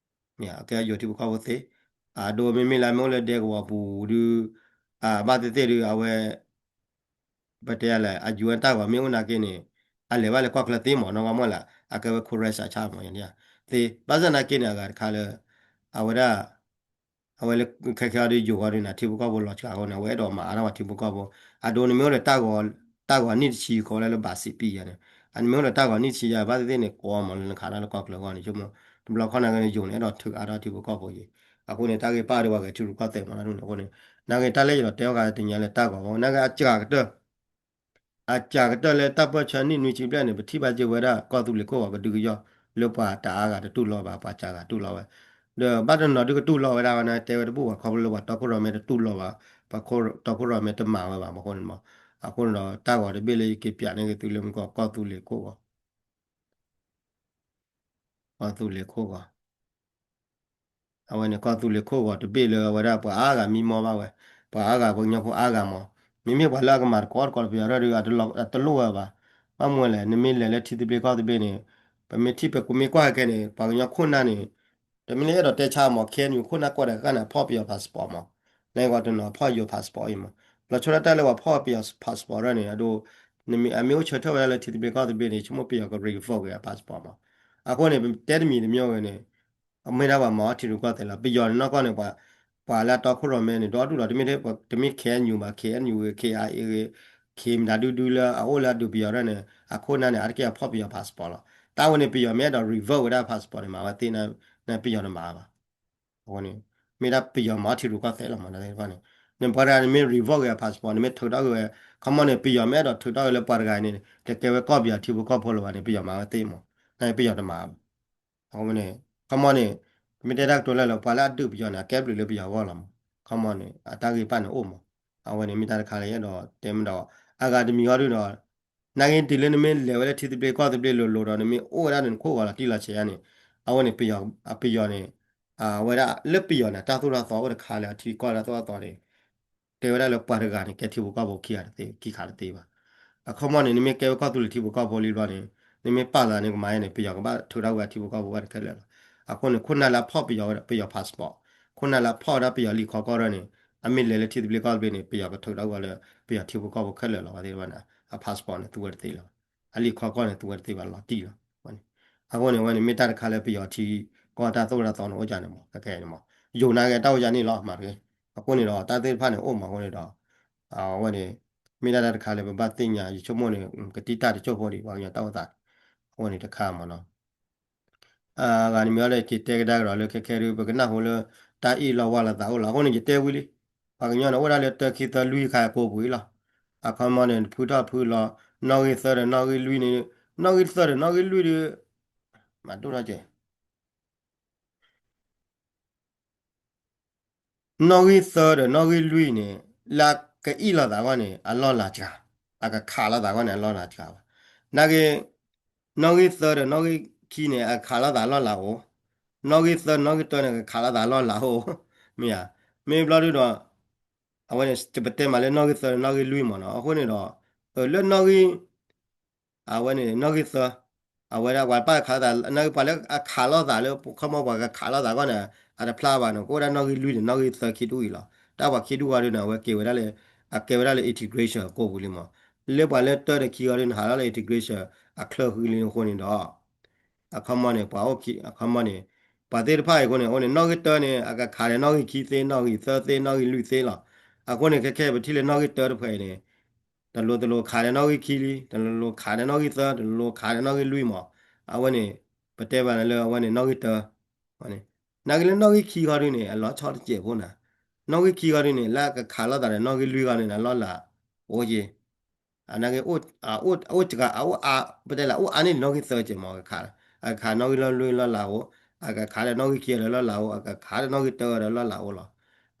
ကဲယိၤထံဖိကီၢ်ဖိသ့, အဒိမ့မ့ၢ်လၢအမ့ၢ်အိၣ်လၢဒဲကဝီၤပူၤဒု ဘၣ်သ့ၣ်သ့ၣ်ဒု အဝဲ ပတဲယလဲၣ် အယူၤအတၢ်ဂီၤမ့ၢ်အိၣ်နာ်က့န့ၣ် အလဲၤဘၣ်လၢကီၢ်ချၢသ့မး နီၢ်ကီၢ်မီၢ်လၢ အကဲဝဲခိၣ်ရၢစးဆၣ်မး သ့, ဘၣ်ဆၣ်နာ်က့န့ၣ် အဂၤတခါလၢ အဝဲဒၣ် အဝဲလၢခဲခဲအံၤဒု ယိၤဃီဒုန့ၣ် ထံဖိကီၢ်ဖိလီၤစှၤအဃိန့ၣ် အဝဲအဲၣ်ဒိးမၤအါထီၣ်ပှၤထံဖိကီၢ်ဖိ, အဒိန့ၣ်မ့ၢ်အိၣ်ဒီး တၢ်ဂီၤနံၣ်တဆံဃီလၢလၢဘၣ်စံးပံယၤန့ၣ်, အန့ၣ်မ့ၢ်အိၣ်ဒီးတၢ်ဂီၤနံၣ်တဆံယၤ ဘၣ်သ့ၣ်သ့ၣ်န့ၣ် ကိးမးလၢနခးဒၣ်လၢကီၢ်ချၢအဂီၢ်န့ၣ် ဆိကမိၣ် တဘျီခီနာ်က့န့ၣ် ယိၤန့ၣ် အဲၣ်ဒိးထုးအါထီၣ်ထံဖိကီၢ်ဖိယံၤ, အဃိန့ၣ် တၢ်ဂ့ၢ်ပၣ်ဒုပှၤဂဲၤထံရူၢ်ကီၢ်သဲးမးလၢန့ၣ်အဃိန့ၣ်, နာ်က့တၢ်လၢယအဲၣ်ဒိးတဲအီၤဃာ်တနံၤလၢတၢ်ဂီၤအဃိ နာ်က့အစှၤကတၢၢ် အစှၤကတၢၢ်လၢတၢ်ပၢၢ်ဆၢနံၣ်နွံဆံဘျဲၣ်န့ၣ် ပထံၣ်ဘၣ်က့ၤဝဲဒၣ်ကီၢ်သူလ့ၤခိၣ်ဂီၤကဒုကယီၢ် လၢပှၤတအါဂၤတတူၢ်လိာ်ဘၣ် ပှၤစှၤဂၤတူၢ်လိာ်ဝဲ, ဒီးဘၣ်တနီၤဒုကတူၢ်လိာ်ဝဲဒၣ်ဝဲန့ၣ် တဲဝဲတဘူၣ်ဘၣ် ခီဖျိလၢပှၤတီခိၣ်ရိၣ်မဲတတူၢ်လိာ်ဘၣ်, ပှၤတီခိၣ်ရိၣ်မဲတမၤဝဲဘၣ် အဃိန့ၣ်မး, အဃိန့ၣ်ဒီး တၢ်ဂီၤတဘ့ၣ်လၢယက့ၤပၠးန့ၢ်က့ၤသုလၢမူကီၢ် ကီၢ်သူလ့ၤခိၣ်ဂီၤ ကီၢ်သူလ့ၤခိၣ်ဂီၤ အဝဲန့ၣ် ကီၢ်သူလ့ၤခိၣ်ဂီၤတဘ့ၣ်လၢအဝဲဒၣ်ပှၤအါဂၤမံမီၢ်ဘၣ်ဝဲ, ပှၤအါဂၤပှၤကညီဖိအါဂၤမး, မ့မ့ၢ်ပှၤလၢအကမၤသကိးသကိးဒီးပယီၤဒၣ်ဒု အတလိၣ်ဝဲဘၣ်, ဘၣ်မနုၤလဲၣ် နမ့ၢ်လဲၤလၢထံသဘျ့ကီၢ်သဘျ့န့ၣ်, ပမ့ၢ်ထံၣ်ပမ့ၢ်ကွၢ်ခဲခဲန့ၣ် ပှၤကညီခိၣ်နၢ်န့ၣ်, တမ့ၢ်လၢအဲၣ်ဒိးတဲဆါမး ခဲအံၤ ခိၣ်နၢ်ကိးဂၤဒဲးန့ၣ် ဖီၣ်ပယီၤ passport မး, လၢဂီၤတနီၤဖီၣ်ယိၤ passport အံၤမး, လီၤဆီဒၣ်တၢ်လၢပှၤဖီၣ်ပယီၤ passport ဒၣ်န့ၣ် အဒိ နမ့ၢ်အမ့ၢ်အိၣ်ဆၢထၢၣ်ဝဲဒၣ်လၢထံသဘျ့ကီၢ်သဘျ့န့ၣ် ဆိကမိၣ်ပယီၤက revoke ဝဲ passport မး, အဃိန့ၣ် ပတဲတမံၤတမံၤဝဲန့ၣ် အမ့ၢ်ဒၣ်ပှၤမၤအီၣ်ထံရူၢ်ကီၢ်သဲးလီၤ. ပယီၤန့ၣ်နီၢ်ကီၢ်န့ၣ် ပှၤ ပှၤလၢအတီခိၣ်ရိၣ်မဲန့ၣ် ဒီဒူၣ်ဒီး တမ့ၢ် တမ့ၢ် K N U ဘၣ် K N U ဂ့ၤ K I A ဂ့ၤ ခ့မတၤဒုဒုလၢအအိၣ်လၢအဒုးပယီၤဒၣ်န့ၣ် အခိၣ်နၢ်န့ၣ် အါတက့ၢ်အဖီၣ်ပယီၤ passport လီၤ. တၢ်ဝဲန့ၣ် ပယီၤမ့ၢ်အဲၣ်ဒိး revoke ဝဲဒၣ် passport န့ၣ် မၤဝဲသ့န့ၣ် ပယီၤတမၤဘၣ်. အဃိန့ၣ် မ့ၢ်ဒၣ်ပယီၤမၤအီၣ်ထံရူၢ်ကီၢ်သဲးလီၤမး တၢ်သ့ၣ်တဖၣ်န့ၣ်, နပှၤတဂၤန့ၣ်မ့ၢ် revoke ဂ့ၤအ passport န့ၣ်မ့ၢ်ထုးထီၣ်ဂ့ၤဝဲ, ခီမီန့ၣ် ပယီၤမ့ၢ်အဲၣ်ဒိးထုးထီၣ်ဂ့ၤလၢပှၤတဂၤအံၤန့ၣ် တကဲဝဲကီၢ်ပယီၤထံဖိကီၢ်ဖိလၢၤဘၣ်န့ၣ် ပယီၤမၤဝဲသ့မး, နာ်က့ပယီၤတမၤဘၣ်. အဃိန့ၣ် ခီမီန့ၣ် ပမ့ၢ်တဲတၢ်ကတိၤလၢလၢ ပှၤလၢအဒုးပယီၤန့ၣ် အကဲဘျုးလၢပယီၤအဂီၢ်လီၤမး, ခီမီန့ၣ် အတၢ်ဂ့ၢ်ပၣ်န့ၣ်အိၣ်မး, အဝဲန့ၣ်မ့ၢ်တၢ်တခါလၢယအဲၣ်ဒိးတဲမးဒီး အဂၤတမံၤအီၤဒုဒီး နာ်က့တုၤလၢနမ့ၢ်လဲၤဝဲလၢထံသဘျ့ကီၢ်သဘျ့လိၤလိၤဒီး နမ့ၢ်အိၣ်ဝဲဒၣ်နခိၣ်ဂီၤလီၤတံၢ်လီၤဆဲးယါန့ၣ်, အဝဲန့ၣ် ပယီၤ ပယီၤန့ၣ် အဝဲဒၣ်လၢပယီၤန့ၣ် တၢ်သိၣ်တၢ်သီအိၣ်တခါလၢအထံကီၢ်တၢ်သိၣ်တၢ်သီန့ၣ် တဲဝဲဒၣ်လၢပှၤတဂၤန့ၣ် ကဲထံဖိကီၢ်ဖိခံဂၤတသ့ ခံခါတသ့ဘၣ်. အခီမီန့ၣ် နမ့ၢ်ကဲဝဲကီၢ်သူလ့ၤထံဖိကီၢ်ဖိလံဘျီန့ၣ် နမ့ၢ်ပာ်သးန့ၣ်ကမၤယါန့ၣ် ပယီၤကဘၣ်ထုးထီၣ်ဝဲထံဖိကီၢ်ဖိဝဲတခဲလၢာ်လီၤ. အဃိန့ၣ် ခိၣ်နၢ်လၢအဖီၣ်ပယီၤဝဲဒၣ် ပယီၤ passport, ခိၣ်နၢ်လၢအဖီၣ်ဝဲဒၣ်ပယီၤလံာ်ခီကီၢ်ဒၣ်န့ၣ် အမ့ၢ်လဲၤလၢထံသဘျ့ကီၢ်သဘျ့န့ၣ် ပယီၤကထုးထီၣ်ဝဲလၢ ပယီၤထံဖိကီၢ်ဖိခဲလၢာ်လီၤ. ဝဲသ့ၣ်တဖၣ်န့ၣ် အ passport န့ၣ် သူဝဲတသ့လၢၤဘၣ်, အလံာ်ခီကီၢ်န့ၣ် သူဝဲတသ့ဘၣ် လီၤတံၢ်လီၤ. အဃိန့ၣ် အဝဲန့ၣ် မ့ၢ်တၢ်တခါလၢပယီၤထံကီၢ်တၢ်သိၣ်တၢ်သီန့ၣ် အိၣ်ဒ်န့ၣ်မး ခဲခဲအံၤန့ၣ်မး, ယိၤနာ်က့တၢ်အိၣ်ဒ်န့ၣ်လီၤ မၤတဂ့ၤ. အဃိန့ၣ်ဒီး တၢ်သ့ၣ်တဖၣ်န့ၣ်အိၣ်မးအဃိန့ၣ်ဒီး အဝဲန့ၣ် မ့ၢ်ဒၣ်တၢ်တခါလၢပဘၣ်သ့ၣ်ညါ ယဆိကမိၣ်န့ၣ် ကတံၢ်တၢ်တစိၢ်ဖိဒံး ပှၤကညီတၢ်အိၣ်သး အဃိန့ၣ်တခါမးနီၤ အဂၤန့ၣ်မ့ၢ်အီၤဒီး ယတဲကဒါကဒီးလၢခဲခဲဒု ပကနၣ်ဟူလၢ တၢ်အ့ၣ်လိာ်ဝါလိာ်သးအိၣ်လီၤ. အဃိန့ၣ် ယတဲဝံၤလံ, ပှၤကညီန့ၣ် အိၣ်ဝဲဒၣ်လၢတၢခံသၢလွံၢ်ခါကိးပူၤအံၤလီၤ. အခီမီန့ၣ် ဖုထီၣ်ဖုလီၤ, နီၣ်ဂံၢ်သၢဒီးနီၣ်ဂံၢ်လွံၢ်န့ၣ်, နီၣ်ဂံၢ်သၢဒီးနီၣ်ဂံၢ်လွံၢ်ဒု မၤဒိၣ်ထီၣ်ကဲ နီၣ်ဂံၢ်သၢဒီးနီၣ်ဂံၢ်လွံၢ်န့ၣ် လၢကအ့ၣ်လိာ်သးအဂီၢ်န့ၣ် အလီၢ်လၤစှၤ, အကခးလိာ်သးအဂီၢ်န့ၣ် အလီၢ်လၤစှၤဘၣ်. နာ်က့ နီၣ်ဂံၢ်သၢဒီးနီၣ်ဂံၢ်ခံန့ၣ် အကခးလိာ်သးအလီၢ်လၤအိၣ်, နီၣ်ဂံၢ်သၢနီၣ်ဂံၢ်တၢန့ၣ် ကခးလိာ်သးအလီၢ်လၤအိၣ်, မ့ၢ်ဧါ, မ့ၢ်ဘျီဒုဒီး အဝဲန့ၣ် ပတဲမးလၢနီၣ်ဂံၢ်သၢဒီးနီၣ်ဂံၢ်လွံၢ်မးနီၤ, အဃိန့ၣ်ဒီး လၢနီၣ်ဂံၢ် အဝဲန့ၣ် နီၣ်ဂံၢ်သၢ, အဝဲဒၣ်ပှၤပာ်ခးလိာ်သး နာ်က့ပှၤလၢအခးလိာ်သးလၢ ခီမီပှၤကခးလိာ်သးအဂီၢ်န့ၣ် အတဖျါဘၣ်န့ၣ် ကအိၣ်ဝဲဒၣ်နီၣ်ဂံၢ်လွံၢ်ဒီးနီၣ်ဂံၢ်သၢခံဒူၣ်အံၤလီၤ. တၢ်ပှၤခံဒူၣ်အံၤဒုန့ၣ် အဝဲကဲဝဲဒၣ်လၢ အကဲဝဲဒၣ်လၢ integration အကိာ်ပူၤလံမး, လၢပှၤလၢတၢဒီးခံဂီၤဒုန့ၣ် ဟးထီၣ်လၢ integration အချၢဃံလံအဃိန့ၣ်ဒီး အခီမီန့ၣ် ပှၤအိၣ်ခံ အခီမီန့ၣ် ပှၤသ့ၣ်တဖၣ်အံၤအဃိန့ၣ် အဃိန့ၣ် နီၣ်ဂံၢ်တၢန့ၣ် အကခးဒီးနီၣ်ဂံၢ်ခံသ့ နီၣ်ဂံၢ်သၢသ့ နီၣ်ဂံၢ်လွံၢ်သ့လီၤ. အဃိန့ၣ် ခဲခဲအံၤ ပထံၣ်လၢနီၣ်ဂံၢ်တၢတဖျၢၣ်အံၤန့ၣ် တလိၤတလိၤခးဒီးနီၣ်ဂံၢ်ခံလံ, တလိၤလိၤခးဒီးနီၣ်ဂံၢ်သၢ, တလိၤလိၤခးဒီးနီၣ်ဂံၢ်လွံၢ်မး. အဝဲန့ၣ် ပတဲဘၣ်လၢအဝဲန့ၣ် နီၣ်ဂံၢ်တၢ နာ်က့လၢနီၣ်ဂံၢ်ခံဃီဒုန့ၣ် အလီၤဆီတစဲးဖိနၤ, နီၣ်ဂံၢ်ခံဃီဒုန့ၣ် လၢအကခးလိာ်သးဒီးနီၣ်ဂံၢ်လွံၢ်ဃီန့ၣ် အလီၢ်လၤအိၣ်က့ၤ, နာ်က့ အိၣ်စှၤ အအိၣ်အါ ပတဲလၢအအိၣ်အါန့ၢ်နီၣ်ဂံၢ်သၢစဲးမး ကခး, အကခးနီၣ်ဂံၢ်လွံၢ်လၢလၤအိၣ်, အကခးဒီးနီၣ်ဂံၢ်ခံဒီးလၢလၤအိၣ်, အကခးဒီးနီၣ်ဂံၢ်တၢဒီးလၢလၤအိၣ်လီၤ.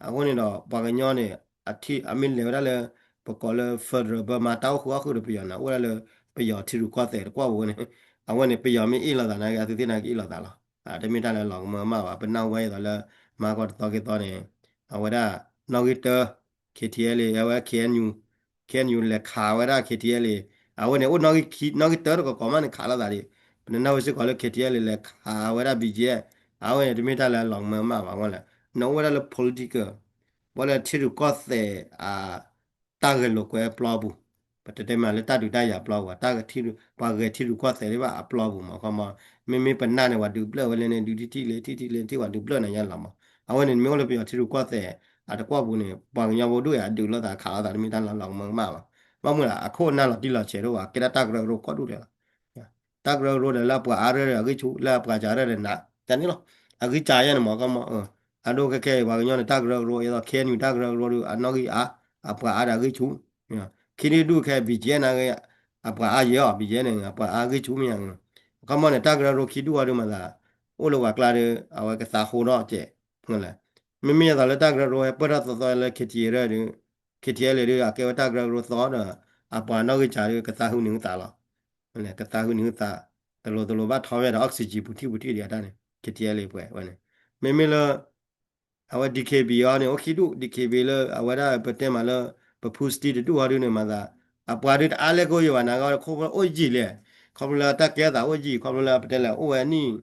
အဃိန့ၣ်ဒီး ပှၤကညီန့ၣ် အထံ အမ့ၢ်လဲၤဝဲဒၣ်လၢ ပကိးလၢ federal ပမၤတၢ်အိၣ်ဃုာ်အီၣ်ဃုာ်ဒီးပယီၤန့ၣ် အိၣ်ဝဲဒၣ်လၢ ပယီၤထံရူၢ်ကီၢ်သဲးတကွီၢ်ပူၤန့ၣ်, အဝဲန့ၣ် ပယီၤမ့ၢ်အ့ၣ်လိာ်သးနာ်က့ အသုသ့ၣ်နာ်က့အ့ၣ်လိာ်သးလီၤ. တမ့ၢ်တၢ်လၢလီၤကမၢကမၣ်ဘၣ်. ပနၢ်ဟူဝဲအသိးလၢ မၤကီတသီက့ၤသီန့ၣ် အဝဲဒၣ် နီၣ်ဂံၢ်တၢ KTLA အဝဲ KNU, KNU လဲၤခးဝဲဒၣ် KTLA, အဝဲန့ၣ်အိၣ်နီၣ်ဂံၢ်တၢတကီၢ်ကီၢ်မးန့ၣ် ခးလိာ်သးဒံး, ပနၢ်ဟူစ့ၢ်ကီးလၢ KTLA လဲၤခးဝဲဒၣ် BGF, အဝဲန့ၣ် တမ့ၢ်တၢ်လၢလီၤကမၢကမၣ်ဘၣ်ဝဲလဲၣ်, နအိၣ်ဝဲဒၣ်လၢ political ဝဲလၢထံရူၢ်ကီၢ်သဲး တၢ်ဂဲၤလိာ်ကွဲအပျီပူၤ, ပတတဲမးလၢတၢ်ဒုးတၢ်ယၤအပျီပူၤ, ပှၤဂဲၤထံရူၢ်ကီၢ်သဲးဒံးဘၣ်အပျီပူၤမး ခီမီ, မ့မ့ၢ်ပနၢ်န့ၣ် ပှၤဒုးဘျၢၣ်ဝဲလဲၣ်န့ၣ် ဒုးထံၣ်ထံၣ်လၢ ထံၣ်ထံၣ်လၢ ထံၣ်ပှၤဒုးဘျၢၣ်န့ၣ်ညါလီၤမး. အဝဲန့ၣ် မ့ၢ်အိၣ်လၢပယီၤထံရူၢ်ကီၢ်သဲး အတကွီၢ်ပူၤန့ၣ် ပှၤကညီဖိဒိၣ်ယၤအဒုးလိာ်သးခးလိာ်သး တမ့ၢ်တၢ်လၢလီၤကမၢကမၣ်ဘၣ်. ဘၣ်မနုၤလဲၣ် အခိၣ်အနၢ်လီၤတံၢ်လီၤဆဲးဒိၣ်ဘၣ်, ကဲဒၣ်တၢ်ကရၢကရိကိးဒူၣ်လဲၣ်လီၤ. တၢ်ကရၢကရိဒီးလၢအပှၤအါရၢၢ်ဒီးအဂံၢ်ဆူၣ်, လၢအပှၤစှၤရၢၢ်ဒီးနး, ကန့ၣ်လီၤ. အဂံၢ်စှၤယဲန့ၣ်မး ခီမီ, အဒိခဲခဲအံၤ ပှၤကညီန့ၣ် တၢ်ကရၢကရိ အသိး KNU တၢ်ကရၢကရိဒီး အနီၣ်ဂံၢ်အါ, အပှၤအါဒီးအဂံၢ်ဆူၣ်, ခံဒုဒူၣ်ခဲ BGF နာ်က့ အပှၤအါယဲအီၤ BGF န့ၣ် အပှၤအါဂံၢ်ဆူၣ်မ့ၢ်ဧါ, ခီမီန့ၣ် တၢ်ကရၢကရိခံဒူၣ်အီၤဒုးမၤသး အိၣ်လၢပှၤကျါဒီး အဝဲကသးဟိထီၣ်ကဲး, လဲၣ်, မ့မ့ၢ်အသိးလၢတၢ်ကရၢကရိဟဲပၢၢ်ထီၣ်သီသီလၢ KTLA ဒီး KTLA ဒီး အကဲဝဲတၢ်ကရၢကရိသီဒီး အပှၤနီၣ်ဂံၢ်စှၤဒီး ကသးဟုနံၤဟုသး, ကသးဟုနံၤဟုသး, တလိၤတလိၤဘၣ်ထီၣ်ဝဲဒီး oxygen ပူၤထံၣ်ပူၤထံၣ်ဒံးအတၢ်န့ၣ် KTLA ပှဲၤဝဲန့ၣ်, မ့မ့ၢ်လၢ အဝဲ DKB အီၤန့ၣ် အိၣ်ခံဒူၣ် DKB လၢအဝဲဒၣ်ပတဲမးလၢ ပဖုစတံတဒူၣ်အီၤဒုးန့ၣ်မၤသး, အပှၤဒုးတအါလဲၢ်ကအိၣ်ယံၤဘၣ် နာ်က့ ခီဖျိအိၣ်ယံာ်လဲၣ်, ခီဖျိလၢတၢ်ကဲအသးအိၣ်ယံာ် ခီဖျိလၢပတဲလဲၣ် အိၣ်ဝဲနံၣ်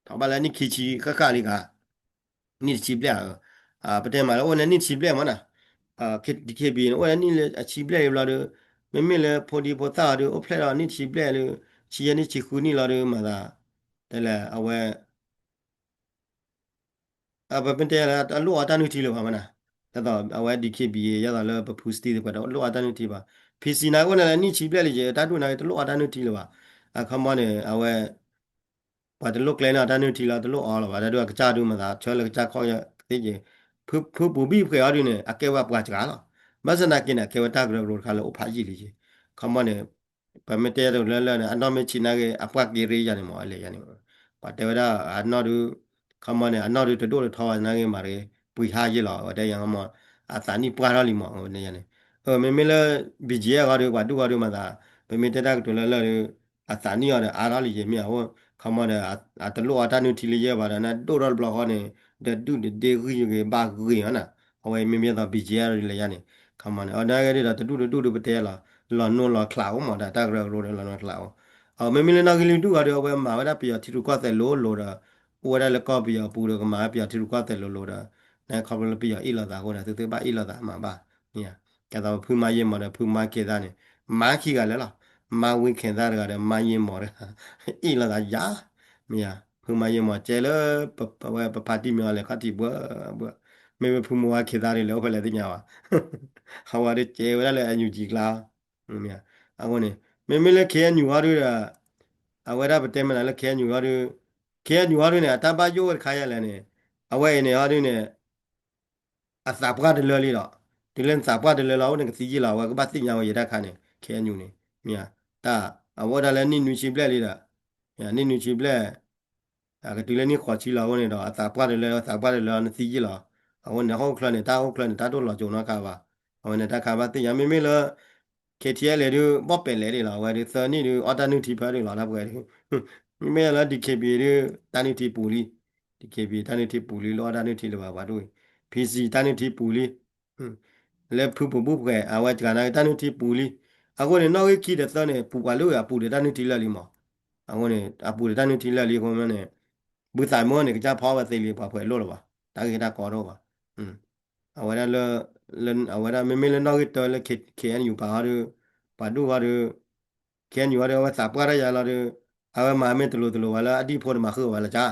ထီၣ်ဘၣ်လၢနံၣ်ခံဆံဃၣ်ဃၣ်လံဂၤ, နံၣ်တဆံဘျဲၣ်ဧါ, ပတဲမးလၢအိၣ်လၢနံၣ်တဆံဘျဲၣ်မးနီၤ, DKB န့ၣ် အိၣ်လၢနံၣ်လၢအဆံဘျဲၣ်လံဘျီဒီး, မ့မ့ၢ်လၢဖိဒံဖိသၣ်အီၤဒုး အိၣ်ဖျဲၣ်ဒီးနံၣ်တဆံဘျဲၣ်လၢ ဆံယဲၢ်နံၣ်ဆံဃုနံၣ်လီၤဒုးမၤသး, တဲလဲၣ် အဝဲ ပမ့ၢ်တဲလၢ တလိၣ်အီၤတၢ်နုၢ်ထံလၢၤဘၣ်မးနီၤ, ဒ်သိးအဝဲ DKB ယဲသိးလၢပဖုစတံသ့ၣ်ပှၤတလိၣ်အီၤတၢ်နုၢ်ထံဘၣ်, PC နာ်က့အိၣ်န့ၣ်လၢနံၣ်ဆံဘျဲၣ်လံယဲ တၢ်ဒူၣ်နာ်က့တလိၣ်အီၤတၢ်နုၢ်ထံလၢၤဘၣ်, အခီမီန့ၣ် အဝဲ ပှၤတလိၣ်ကျဲန့ၢ်အီၤတၢ်နုၢ်ထံလီၤ တလိၣ်အီၤလၢၤဘၣ် တၢ်ဒုးအကစၢ်ဒုးမၤသး ဆၢလၢကစၢ်ခီၣ်သ့ၣ်က့ၤ, ဖုပူၤဘံၣ်ဖှဲးအီၤဒုးန့ၣ် အကဲဝဲပှၤစှၤလီၤ, ဘၣ်ဆၣ်သနာ်က့န့ၣ် အကဲဝဲတၢ်ကရၢကရိတခါလၢအိၣ်ဖးယံာ်လံက့ၤ, ခီမီန့ၣ် ပမ့ၢ်တဲတလၢလၢန့ၣ် အနီၢ်မ့ၢ်ဆံးနာ်က့ အပှၢ်က့ၤရ့ယၤန့ၣ်မး လဲၤယၤန့ၣ်, ပှၤတဲဝဲဒၣ်အနီၢ်ဒုး, ခီမီန့ၣ် အနီၢ်ဒုးတဒိၣ်တထီဘၣ်နာ်က့မၤတဂ့ၤ ပှံၤဟါယ့ၢ်လီၤ ဝဲတဲယၤမီ, အသးနံၣ်ပှၢ်ထီၣ်လံမး ဝဲတဲယၤန့ၣ်, မ့မ့ၢ်လၢ BGF အီၤဒုး ပှၤဒူၣ်အီၤဒုးမၤသး, ပမ့ၢ်တဲတၢ်ကတိၤလၢလၢဒုး, အသးနံၣ်အီၤဒီးအါထီၣ်လံယ့ၢ်မ့ၢ်အဃိ, ခီမီဒီး အတလိၣ်အီၤတၢ်နုၢ်ထံလၢယဲၢ်ဘၣ်ဒီး နဒိၣ်ထီၣ်တဘျီဃီန့ၣ်, ဒီးဒုၣ်တဒ့ဂံၢ်ဂ့ၤဘၣ်ဂ့ၤအီၤနၤ, အဝဲမ့မ့ၢ်သိး BGF အီၤဒုးလဲၤယၤန့ၣ်, ခီမီန့ၣ် အနာ်က့ဒ်ဒီးတဒူၣ်တဒူၣ်ဒုးပတဲလီၤ, လီၤနိလီၤချးအိၣ်မးဒီးတၢ်ကရၢကရိဒီးလီၤနိလီၤချးအိၣ်, မ့မ့ၢ်လၢနီၣ်ဂံၢ်လွံၢ်ဒူၣ်အီၤဒုး အဝဲမၤဝဲဒၣ်ပယီၤထံရူၢ်ကီၢ်သဲးလိၤလိၤဒီး, အိၣ်ဝဲဒၣ်လၢကီၢ်ပယီၤပူၤဒီးကမၤဝဲပယီၤထံရူၢ်ကီၢ်သဲးလိၤလိၤဒီး, နခီဖျိလၢပယီၤအ့ၣ်လိာ်သးအဃိန့ၣ် သုသ့ၣ်ဘၣ်အ့ၣ်လိာ်သးမးဘၣ်, မ့ၢ်ဧါ, ကဲသိးဖုမါယ့ၢ်မီၤဒီး ဖုမါခ့သါန့ၣ်, မါခံဂၤလၢာ်လီၤ, မါဝံခ့သါတဂၤဒီး မါယ့ၢ်မီၤတဂၤ, အ့ၣ်လိာ်သးယၤ, မ့ၢ်ဧါ, ဖုမါယ့ၢ်မီၤကဲလၢ ပဝဲပဖါတံၢ်မ့ၢ်အီၤလဲၤခီၣ်ထံးဘှၢဘှၢ, မ့မ့ၢ်ဖုမါဝါခ့သါဒုးလဲၤအိၣ်ဖဲလဲၣ်သ့ၣ်ညါဘၣ်, အဝဲဒုးကဲဝဲဒၣ်လၢ NUG ကျါ, အဃိန့ၣ်, မ့မ့ၢ်လၢ KNU အီၤဒုးဒီး, အဝဲဒၣ်ပတဲမ့ၢ်နၤလၢ KNU အီၤဒုး, KNU အီၤဒုးန့ၣ် အတၢ်ဘၣ်ယိၣ်ဝဲတခါယၤလဲၣ်န့ၣ်, အဝဲအံၤန့ၣ်အီၤဒုးန့ၣ် အသးပှၢ်တလၢလံဒီး, တုၤလၢနသးပှၢ်တလၢလီၤအဃိန့ၣ် ကသံယ့ၢ်လီၤ အဝဲကဘၣ်သ့ၣ်ညါဝဲယဲတၢ်ခါန့ၣ် KNU န့ၣ်, မ့ၢ်ဧါ, တၢ်, အဝဲဒၣ်လၢနံၣ်နွံဆံဘျဲၣ်လံဒီး, နံၣ်နွံဆံဘျဲၣ်, ကတုၤလၢနံၣ်ဃိးဆံလီၤအဃိန့ၣ်ဒီး အသးပှၢ်တလၢ သးပှၢ်တလၢနသံယ့ၢ်လီၤ, အဃိန့ၣ် ဟီၣ်ခိၣ်ချၢန့ၣ် တၢ်ဟီၣ်ခိၣ်ချၢန့ၣ် တၢ်ဒိၣ်လီၤကၠိနီတခါဘၣ်, အဝဲန့ၣ်တၢ်ခါဘၣ်သ့ၣ်ညါ မ့မ့ၢ်လၢ KTLA ဒုး ဘီၣ်ပဲာ်လဲၣ်ဒံးလီၤ အဝဲဒုးသၢနံၣ်ဒုး အီၣ်တၢ်နုၢ်ထံဖဲဒၣ်လီၤ တၢ်ပှဲၤဒုး, မ့မ့ၢ်လၢ DKB ဒုး တၢ်နုၢ်ထံပူၤလံ, DKB တၢ်နုၢ်ထံပူၤလံ လၢအီၣ်တၢ်နုၢ်ထံလၢၤဘၣ်ပှၤဒိၣ်အံၤ, PC တၢ်နုၢ်ထံပူၤလံ, လၢဖုပူၤဘုၣ်ပှဲၤ အဝဲတဂၤနာ်က့တၢ်နုၢ်ထံပူၤလံ, အဃိန့ၣ် နီၣ်ဂံၢ်ခံဒီးသၢန့ၣ် ပူၤပှၤလၢအပူၤဒီးတၢ်နုၢ်ထံလၢာ်လံမး, အဃိန့ၣ် အပူၤဒီးတၢ်နုၢ်ထံလၢာ်လံအဃိန့ၣ်, ဘုသးမုၢ်န့ၣ် ကစၢ်ဖီဝဲသ့လံ ပှၤပှဲၤလိၣ်လၢၤဘၣ်, တၢ်ဂ့ၢ်တၢ်ကီတအိၣ်ဘၣ် အဝဲဒၣ်လၢ, အဝဲဒၣ်မ့မ့ၢ်လၢနီၣ်ဂံၢ်တၢလၢ KNU ပာ်အီၤဒီး, ပှၤဒူၣ်အီၤဒီး, KNU အီၤဒီး အဝဲသးပှၢ်တၢ်ယၤလီၤဒီး, အဝဲမၤမ့ၢ်တလိၤတလိၤဝဲလၢအဒံၣ်ဖိတမၤဃုာ်ဝဲလၢကၠါ,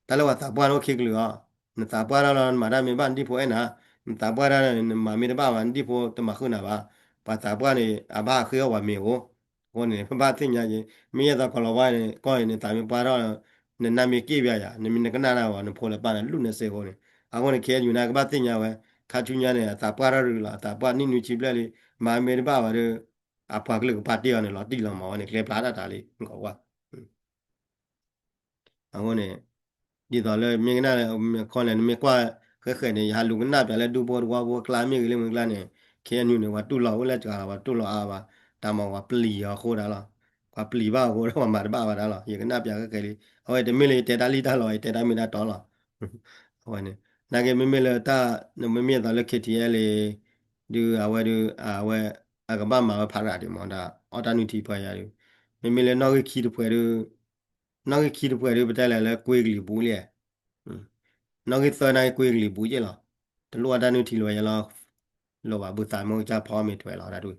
တၢ်လၢပှၤသးပှၢ်န့ၣ်အိၣ်ခံကလုာ်အီၤ, နသးပှၢ်တၢ်လီၤ နမၤတၢ်မ့ၢ်ဘၣ်နဒံၣ်ဖိအဲၣ်နၤ, နသးပှၢ်တၢ်န့ၣ် နမၤမ့ၢ်တဘၣ်ဘၣ် နဒံၣ်ဖိတမၤဃုာ်နၤဘၣ်. ပှၤသးပှၢ်န့ၣ် အဘၣ်ဃ့အီၣ်ပှၤမ့ၤအိၣ်. အဃိန့ၣ် ပဘၣ်သ့ၣ်ညါက့ၤ မ့ၢ်ယဲသိးကီၤလၤဝါန့ၣ် ကီၢ်အံၤန့ၣ် သးမ့ၢ်ပှၢ်ထီၣ် နနၢ်မ့ၢ်က့ၣ်ဘၣ်ယၤ နမ့ၢ်နကနၣ်တၢ်ဝဲ နဖိလၢပၢ်န့ၣ် လူၢ်နစ့အဃိန့ၣ် အဃိန့ၣ် ခ့ၣ်အဲၣ်ယူၣ်န့ၣ် ကဘၣ်သ့ၣ်ညါဝဲ ခါဆူညါန့ၣ် အသးပှၢ်ထီၣ်ရူၤလီၤ အသးပှၢ်နံၣ်နွံဆံဘျဲၣ်လံ မၤမ့ၢ်တဘၣ်ဘၣ်ဒီး အပှၤကလုာ်ကပာ်တ့ၢ်အီၤန့ၣ် လီၤတံၢ်လီၤမးဝဲန့ၣ် ကျဲပျၢ်တၢ်တၢ်လံ ကီးဝါ အဃိန့ၣ် ဒ်သိးလၢမ့ၢ်ကနၣ်လၢ ခီလဲၣ် နမ့ၢ်ကွၢ်ဃဲဃဲန့ၣ် ယဟးလူၤကနၣ်ပျးလၢဒူဖိတဝီဖိအကျါမ့ၢ်ဂ့ၤလၢမုၢ်ကျါန့ၣ် ခ့ၣ်အဲၣ်ယူၣ်န့ၣ် ပှၤတူၢ်လိာ်အိၣ်လၢစှၤလီၤ ပှၤတူၢ်လိာ်အါဘၣ် တၢ်မၤပှၤပျံၤအီၤအဃိဒၣ်လီၤ. ပှၤပျံၤဘၣ်အဃိဒီး ပှၤမၤတဘၣ်ဘၣ်ဒၣ်လီၤ ယကနၣ်ပျးဃဲဃဲလံ အဝဲတမ့ၢ်လၢယတဲတၢ်လံၣ်တၢ်လီၤ ယတဲတၢ်မ့ၢ်တၢ်တီလီၤ. အဝဲန့ၣ် နာ်က့မ့မ့ၢ်လၢတၢ် နမ့မ့ၢ်အသးလၢ ခ့ၣ်ထံၣ်အဲၣ်လံ ဒုးအဝဲဒုး အဝဲ အကဘၣ်မၤဝဲဖးရၤဒံးမးဒီး အီၣ်တၢ်နုၢ်ထံပှဲၤယၤဒုး မ့မ့ၢ်လၢနီၣ်ဂံၢ်ခံတပှဲၤဒုး နီၣ်ဂံၢ်ခံတပှဲၤဒုး ပတဲလဲၣ်လၢကွ့ကလံၤဘူးလံ နီၣ်ဂံၢ်သၢနာ်က့ကွ့ကလံၤဘူးက့ၢ်လီၤ. တလိၣ်အတၢ်နုၢ်ထံလၢၤဝဲယဲလီၤ. လိၣ်ဘၣ်ဘုသးမ့ၢ်ကစၢ်ဖီမ့ၢ်ထွဲလီၤဒၣ်ဒုး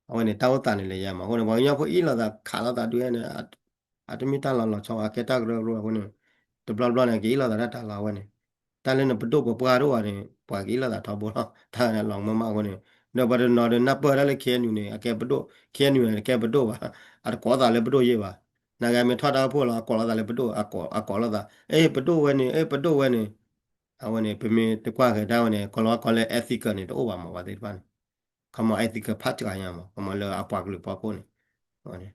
အဝဲန့ၣ် တၢ်အိၣ်သးန့ၣ်လၢယဲမး အဃိန့ၣ် ပှၤကညီဖိအ့ၣ်လိာ်သးခးလိာ်သးဒုးန့ၣ် အတမ့ၢ်တၢ်လီၤလီၤဆီ အကဲတၢ်ကရၢကရိအဃိန့ၣ် တဘျီဘျီန့ၣ် ကအ့ၣ်လိာ်သးတၢ်တၢ်လီၤအဝဲန့ၣ် တၢ်လၢနပဒိၣ်ပပှၢ်တအိၣ်ဘၣ်န့ၣ် ပှၤကအ့ၣ်လိာ်သးထီဘိလီၤ တၢ်လီၤမၢ်မးအဃိန့ၣ် ဒီးပှၤတနီၤဒီးနၢ်ပၢၢ်ဒၣ်လၢ ခ့ၣ်အဲၣ်ယူၣ်န့ၣ် အကဲပဒိၣ် ခ့ၣ်အဲၣ်ယူၣ်န့ၣ် တကဲပဒိၣ်ဘၣ် အတကိးသးလၢပဒိၣ်ယဲၢ်ဘၣ် နာ်က့မ့ၢ်ထီၣ်တၢ်အိၣ်ဖှိၣ်လီၤ အကိးလိာ်သးလၢပဒိၣ် အကိးလိာ်သး အ့ၣ် ပဒိၣ်ဝဲန့ၣ် အ့ၣ် ပဒိၣ်ဝဲန့ၣ် အဝဲန့ၣ် ပမ့ၢ်တကွၢ်ဃဲၤတၢ်ဝဲန့ၣ် ကီၤလၤဝါကိးလၢ ethical န့ၣ် တအိၣ်ဘၣ်မး ပှၤသ့ၣ်တဖၣ်န့ၣ် ခီမီ ethical ဖးစှၤညါမး ခီမီလၢအပှၤကလုာ်ဖီခိၣ်န့ၣ်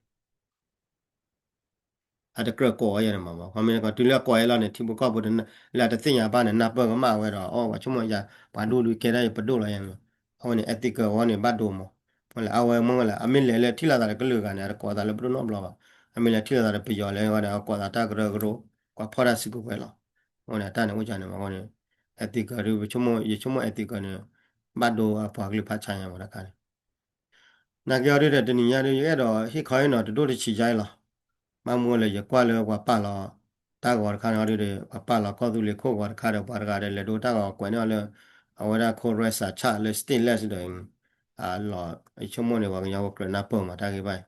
အတကြၢးကိးဝဲယဲၢ်န့ၣ်မး ခီမီ တုၤလၢအကိးဝဲလီၤန့ၣ် ထံဖိကီၢ်ဖိလၢအတသ့ၣ်ညါဘၣ်န့ၣ် နၢ်ပၢၢ်ကမၣ်ဝဲဒီး အိၣ် ပှၤဆိကမိၣ်ယၤ ပှၤဒိၣ်ဒုးကဲဒၣ်ယပဒိၣ်လီၤယဲၢ်န့ၣ် အဝဲန့ၣ် ethical အဝဲန့ၣ် ဘၣ်ဒိမး ဖဲလဲၣ် အဝဲမ့ၢ်ဝဲလဲၣ် အမ့ၢ်လဲၤလၢထံၣ်လိာ်သးဒီးကလုာ်ဂၤန့ၣ် အတကိးသးလၢပဒိၣ်နီတဘျီဘၣ် အမ့ၢ်လဲၤထံၣ်လိာ်သးဒီးပယီၤလၢဝဲဒီး အကိးသးတၢ်ကရၢကရိ ကွၢ်ဖီၣ်တၢ်စုကဝဲၤလီၤ အဝဲန့ၣ် အတၢ်န့ၣ်အိၣ်ကန့ၣ်မး အဝဲန့ၣ် ethical ဒုး ပဆိကမိၣ် ယဆိကမိၣ် ethical န့ၣ် ဘၣ်ဒိအပှၤကလုာ်ဖးဆါညါမးတခါန့ၣ် နာ်က့အီၤဒုးဒီး တနံၤညါဒုး ယအဲၣ်ဒိးဟ့ၣ်ခီဟ့ၣ်နီၤတဒိၣ်တဆံးယါအံၤလီၤ. ဘၣ်မနုၤလဲၣ် ယကွၢ်လၢပှၤပာ်လီၤ တၢ်ဂီၤတခါန့ၣ်အီၤဒုးဒီး ပှၤပာ်လီၤကီၢ်သူလ့ၤခိၣ်ဂီၤတခါဒီး ပှၤတဂၤဒီးလဲၤဒိတၢ်ဂီၤကွဲးန့ၢ်အီၤလၢ အဝဲဒၣ် cold reset လၢ stateless ဒီး အလီၤ ယဆိကမိၣ်န့ၣ် ပှၤကညီဖိကြၢးနၢ်ပၢၢ်မးတၢ်ဂ့ၢ်ဘၣ်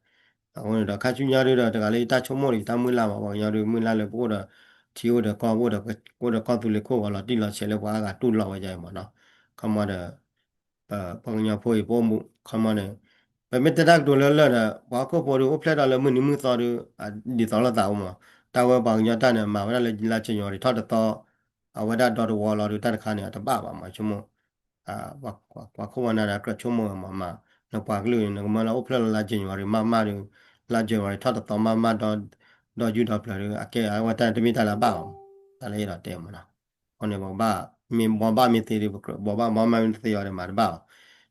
အံၤ အဃိန့ၣ်ဒီး ခါဆူညါဒုးဒီး တဂၤလၢယတၢ်ဆိကမိၣ်ဒီး ယတၢ်မုၢ်လၢ်မး ပှၤကညီဒုးမုၢ်လၢ်လၢပအိၣ်ဒီး ထံအိၣ်ဒီးကီၢ်အိၣ်ဒီး ပအိၣ်ဒီးကီၢ်သူလ့ၤခိၣ်ဂီၤလီၤတံၢ်လီၤဆဲးလၢပှၤအါဂၤတူၢ်လိာ်ဝဲဒ်အံၤမးနီၤ ခီမီဒီး ပပှၤကညီဖိအံၤ ပအိၣ်မူ ခီမီန့ၣ် ပမ့ၢ်တဲတၢ်ကတိၤလၢလၢာ်ဒီး ပှၤဟီၣ်ခိၣ်ဖိဒုးအိၣ်ဖျဲၣ်ထီၣ်လၢမုၢ်နံၤမုၢ်သီဒုး ဒ်သိးလိာ်သးအိၣ်မး တၢ်ဝဲပှၤကညီတၢ်န့ၣ် မၤဝဲဒၣ်လၢလါ January ထီၣ်တသီ အဝဲဒၣ်ဒီတဝီလီၤဒုး တၢ်တခါန့ၣ် အတဘၣ်ဘၣ်မး ဆိကမိၣ် ပှၤခိၣ်ပှၤနၢ်ဒီးကြၢးဆိကမိၣ်မးမး နပှၤကလုာ်န့ၣ် နကမၢလၢအိၣ်ဖျဲၣ်လၢလါ January မးမးဒုး လါ January ထီၣ်တသီမးမး ဒီးယူၢ်ဒီးပျၢၤဒုး အကဲအဝဲတၢ်တမ့ၢ်တၢ်လၢအဘၣ်ဘၣ်မး တၢ်လၢယအဲၣ်ဒိးတဲမးနီၤ အဃိန့ၣ် ပကဘၣ်မ့ၢ်ဘှီဘၣ်မ့ၢ်သ့ဒုး ပကြၢးဘှီဘၣ်ဘှီဘၣ်မ့ၢ်သ့အီၤဒီးမၤတဘၣ်ဘၣ်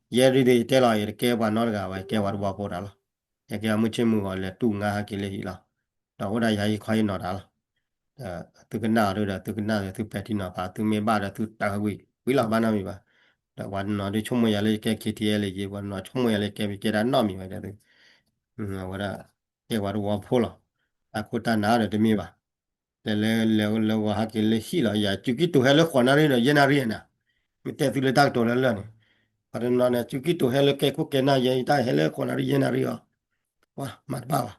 ယဲဒုးယတဲလီၤ ယတကဲပှၤနီတဂၤဘၣ် ယကဲပှၤတဝီဖိတၢ်လီၤ ယကဲပှၤမုၢ်ဆ့ၣ်မုၢ်ဂီၤလဲၤတူၢ်ငါဟဲက့ၤလၢဟံၣ်လီၤ ဒီးအိၣ်ဒၣ်ယၤဟံၣ်ခီဟံၣ်နီၤတၢ်လီၤ ဒီးသုကနၣ်အီၤဒုးဒီး သုကနၣ်ဒီးသုပဲာ်ထံနီၤဖး သုမ့ၢ်ဘၣ်ဒီးသုတၢ်ဝံၤ ဝံၤလီၤဘၣ်နီတမံၤဘၣ် ဒီးပှၤတနီၤဒုးဆိကမိၣ်ယၤလၢယကဲ ခ့ၣ်ထံၣ်အဲၣ်လၢယ့ ပှၤတနီၤဆိကမိၣ်ယၤလၢယကဲ ယကဲဒၣ်နီတမံၤဘၣ်ဒီးသု အဝဲဒၣ် ကဲပှၤတဝီဖိလီၤ တၢ်ခိၣ်တၢ်နၢ်ဒီးတမ့ၢ်ဘၣ် လဲၤလၢလဲၤလၢဂီၤဟဲက့ၤလၢဟံၣ်လီၤ ယၤစုကံၢ်တိၤဟဲလၢဃိးနၣ်ရံၣ်ဒီးယဲၢ်နၣ်ရံၣ်နၤ မ့ၢ်တဲသုလၢတၢ်ကတိၤလၢလၢာ်န့ၣ် ပှၤတနီၤန့ၣ် စုကံၢ်တိၤဟဲလၢကဲခိၣ်ကဲနၢ်ယဲ ယတၢ်ဟဲလၢဃိးနၣ်ရံၣ်ယဲၢ်နၣ်ရံၣ်အီၤ ပှၤမၤတဘၣ်ဘၣ်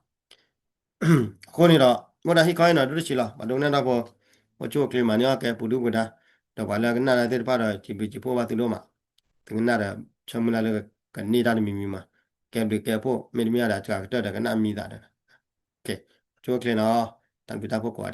အဃိန့ၣ်ဒီး အိၣ်ဒၣ်ဟံၣ်ခီဟံၣ်နီၤဒုတဆံးလီၤ ပှၤဒိကနၣ်တၢ်ဖိ အိၣ်ဆူၣ်အိၣ်ချ့မၤန့ၢ်အီၣ်ကဲပူၤဒုပူၤဒါ ဒီးပှၤလၢအကနၣ်တၢ်သ့ၣ်တဖၣ်ဒီး စံးဘျုးစံးဖှိၣ်ဘၣ်သုဒိၣ်မး သုကနၣ်ဒီး ဆၢမုၢ်လၢ်လၢကန့ၢ်တၢ်တမံၤမံၤမး ကဲဘျုးကဲဖှိၣ် မ့တမ့ၢ်ဒီးစှၤကတၢၢ်ဒီးကနၣ်မံသးဒီး အိၣ်ဆူၣ်အိၣ်ချ့နီၤ တၢ်ဘျုးတၢ်ဖှိၣ်ကိးဂၤ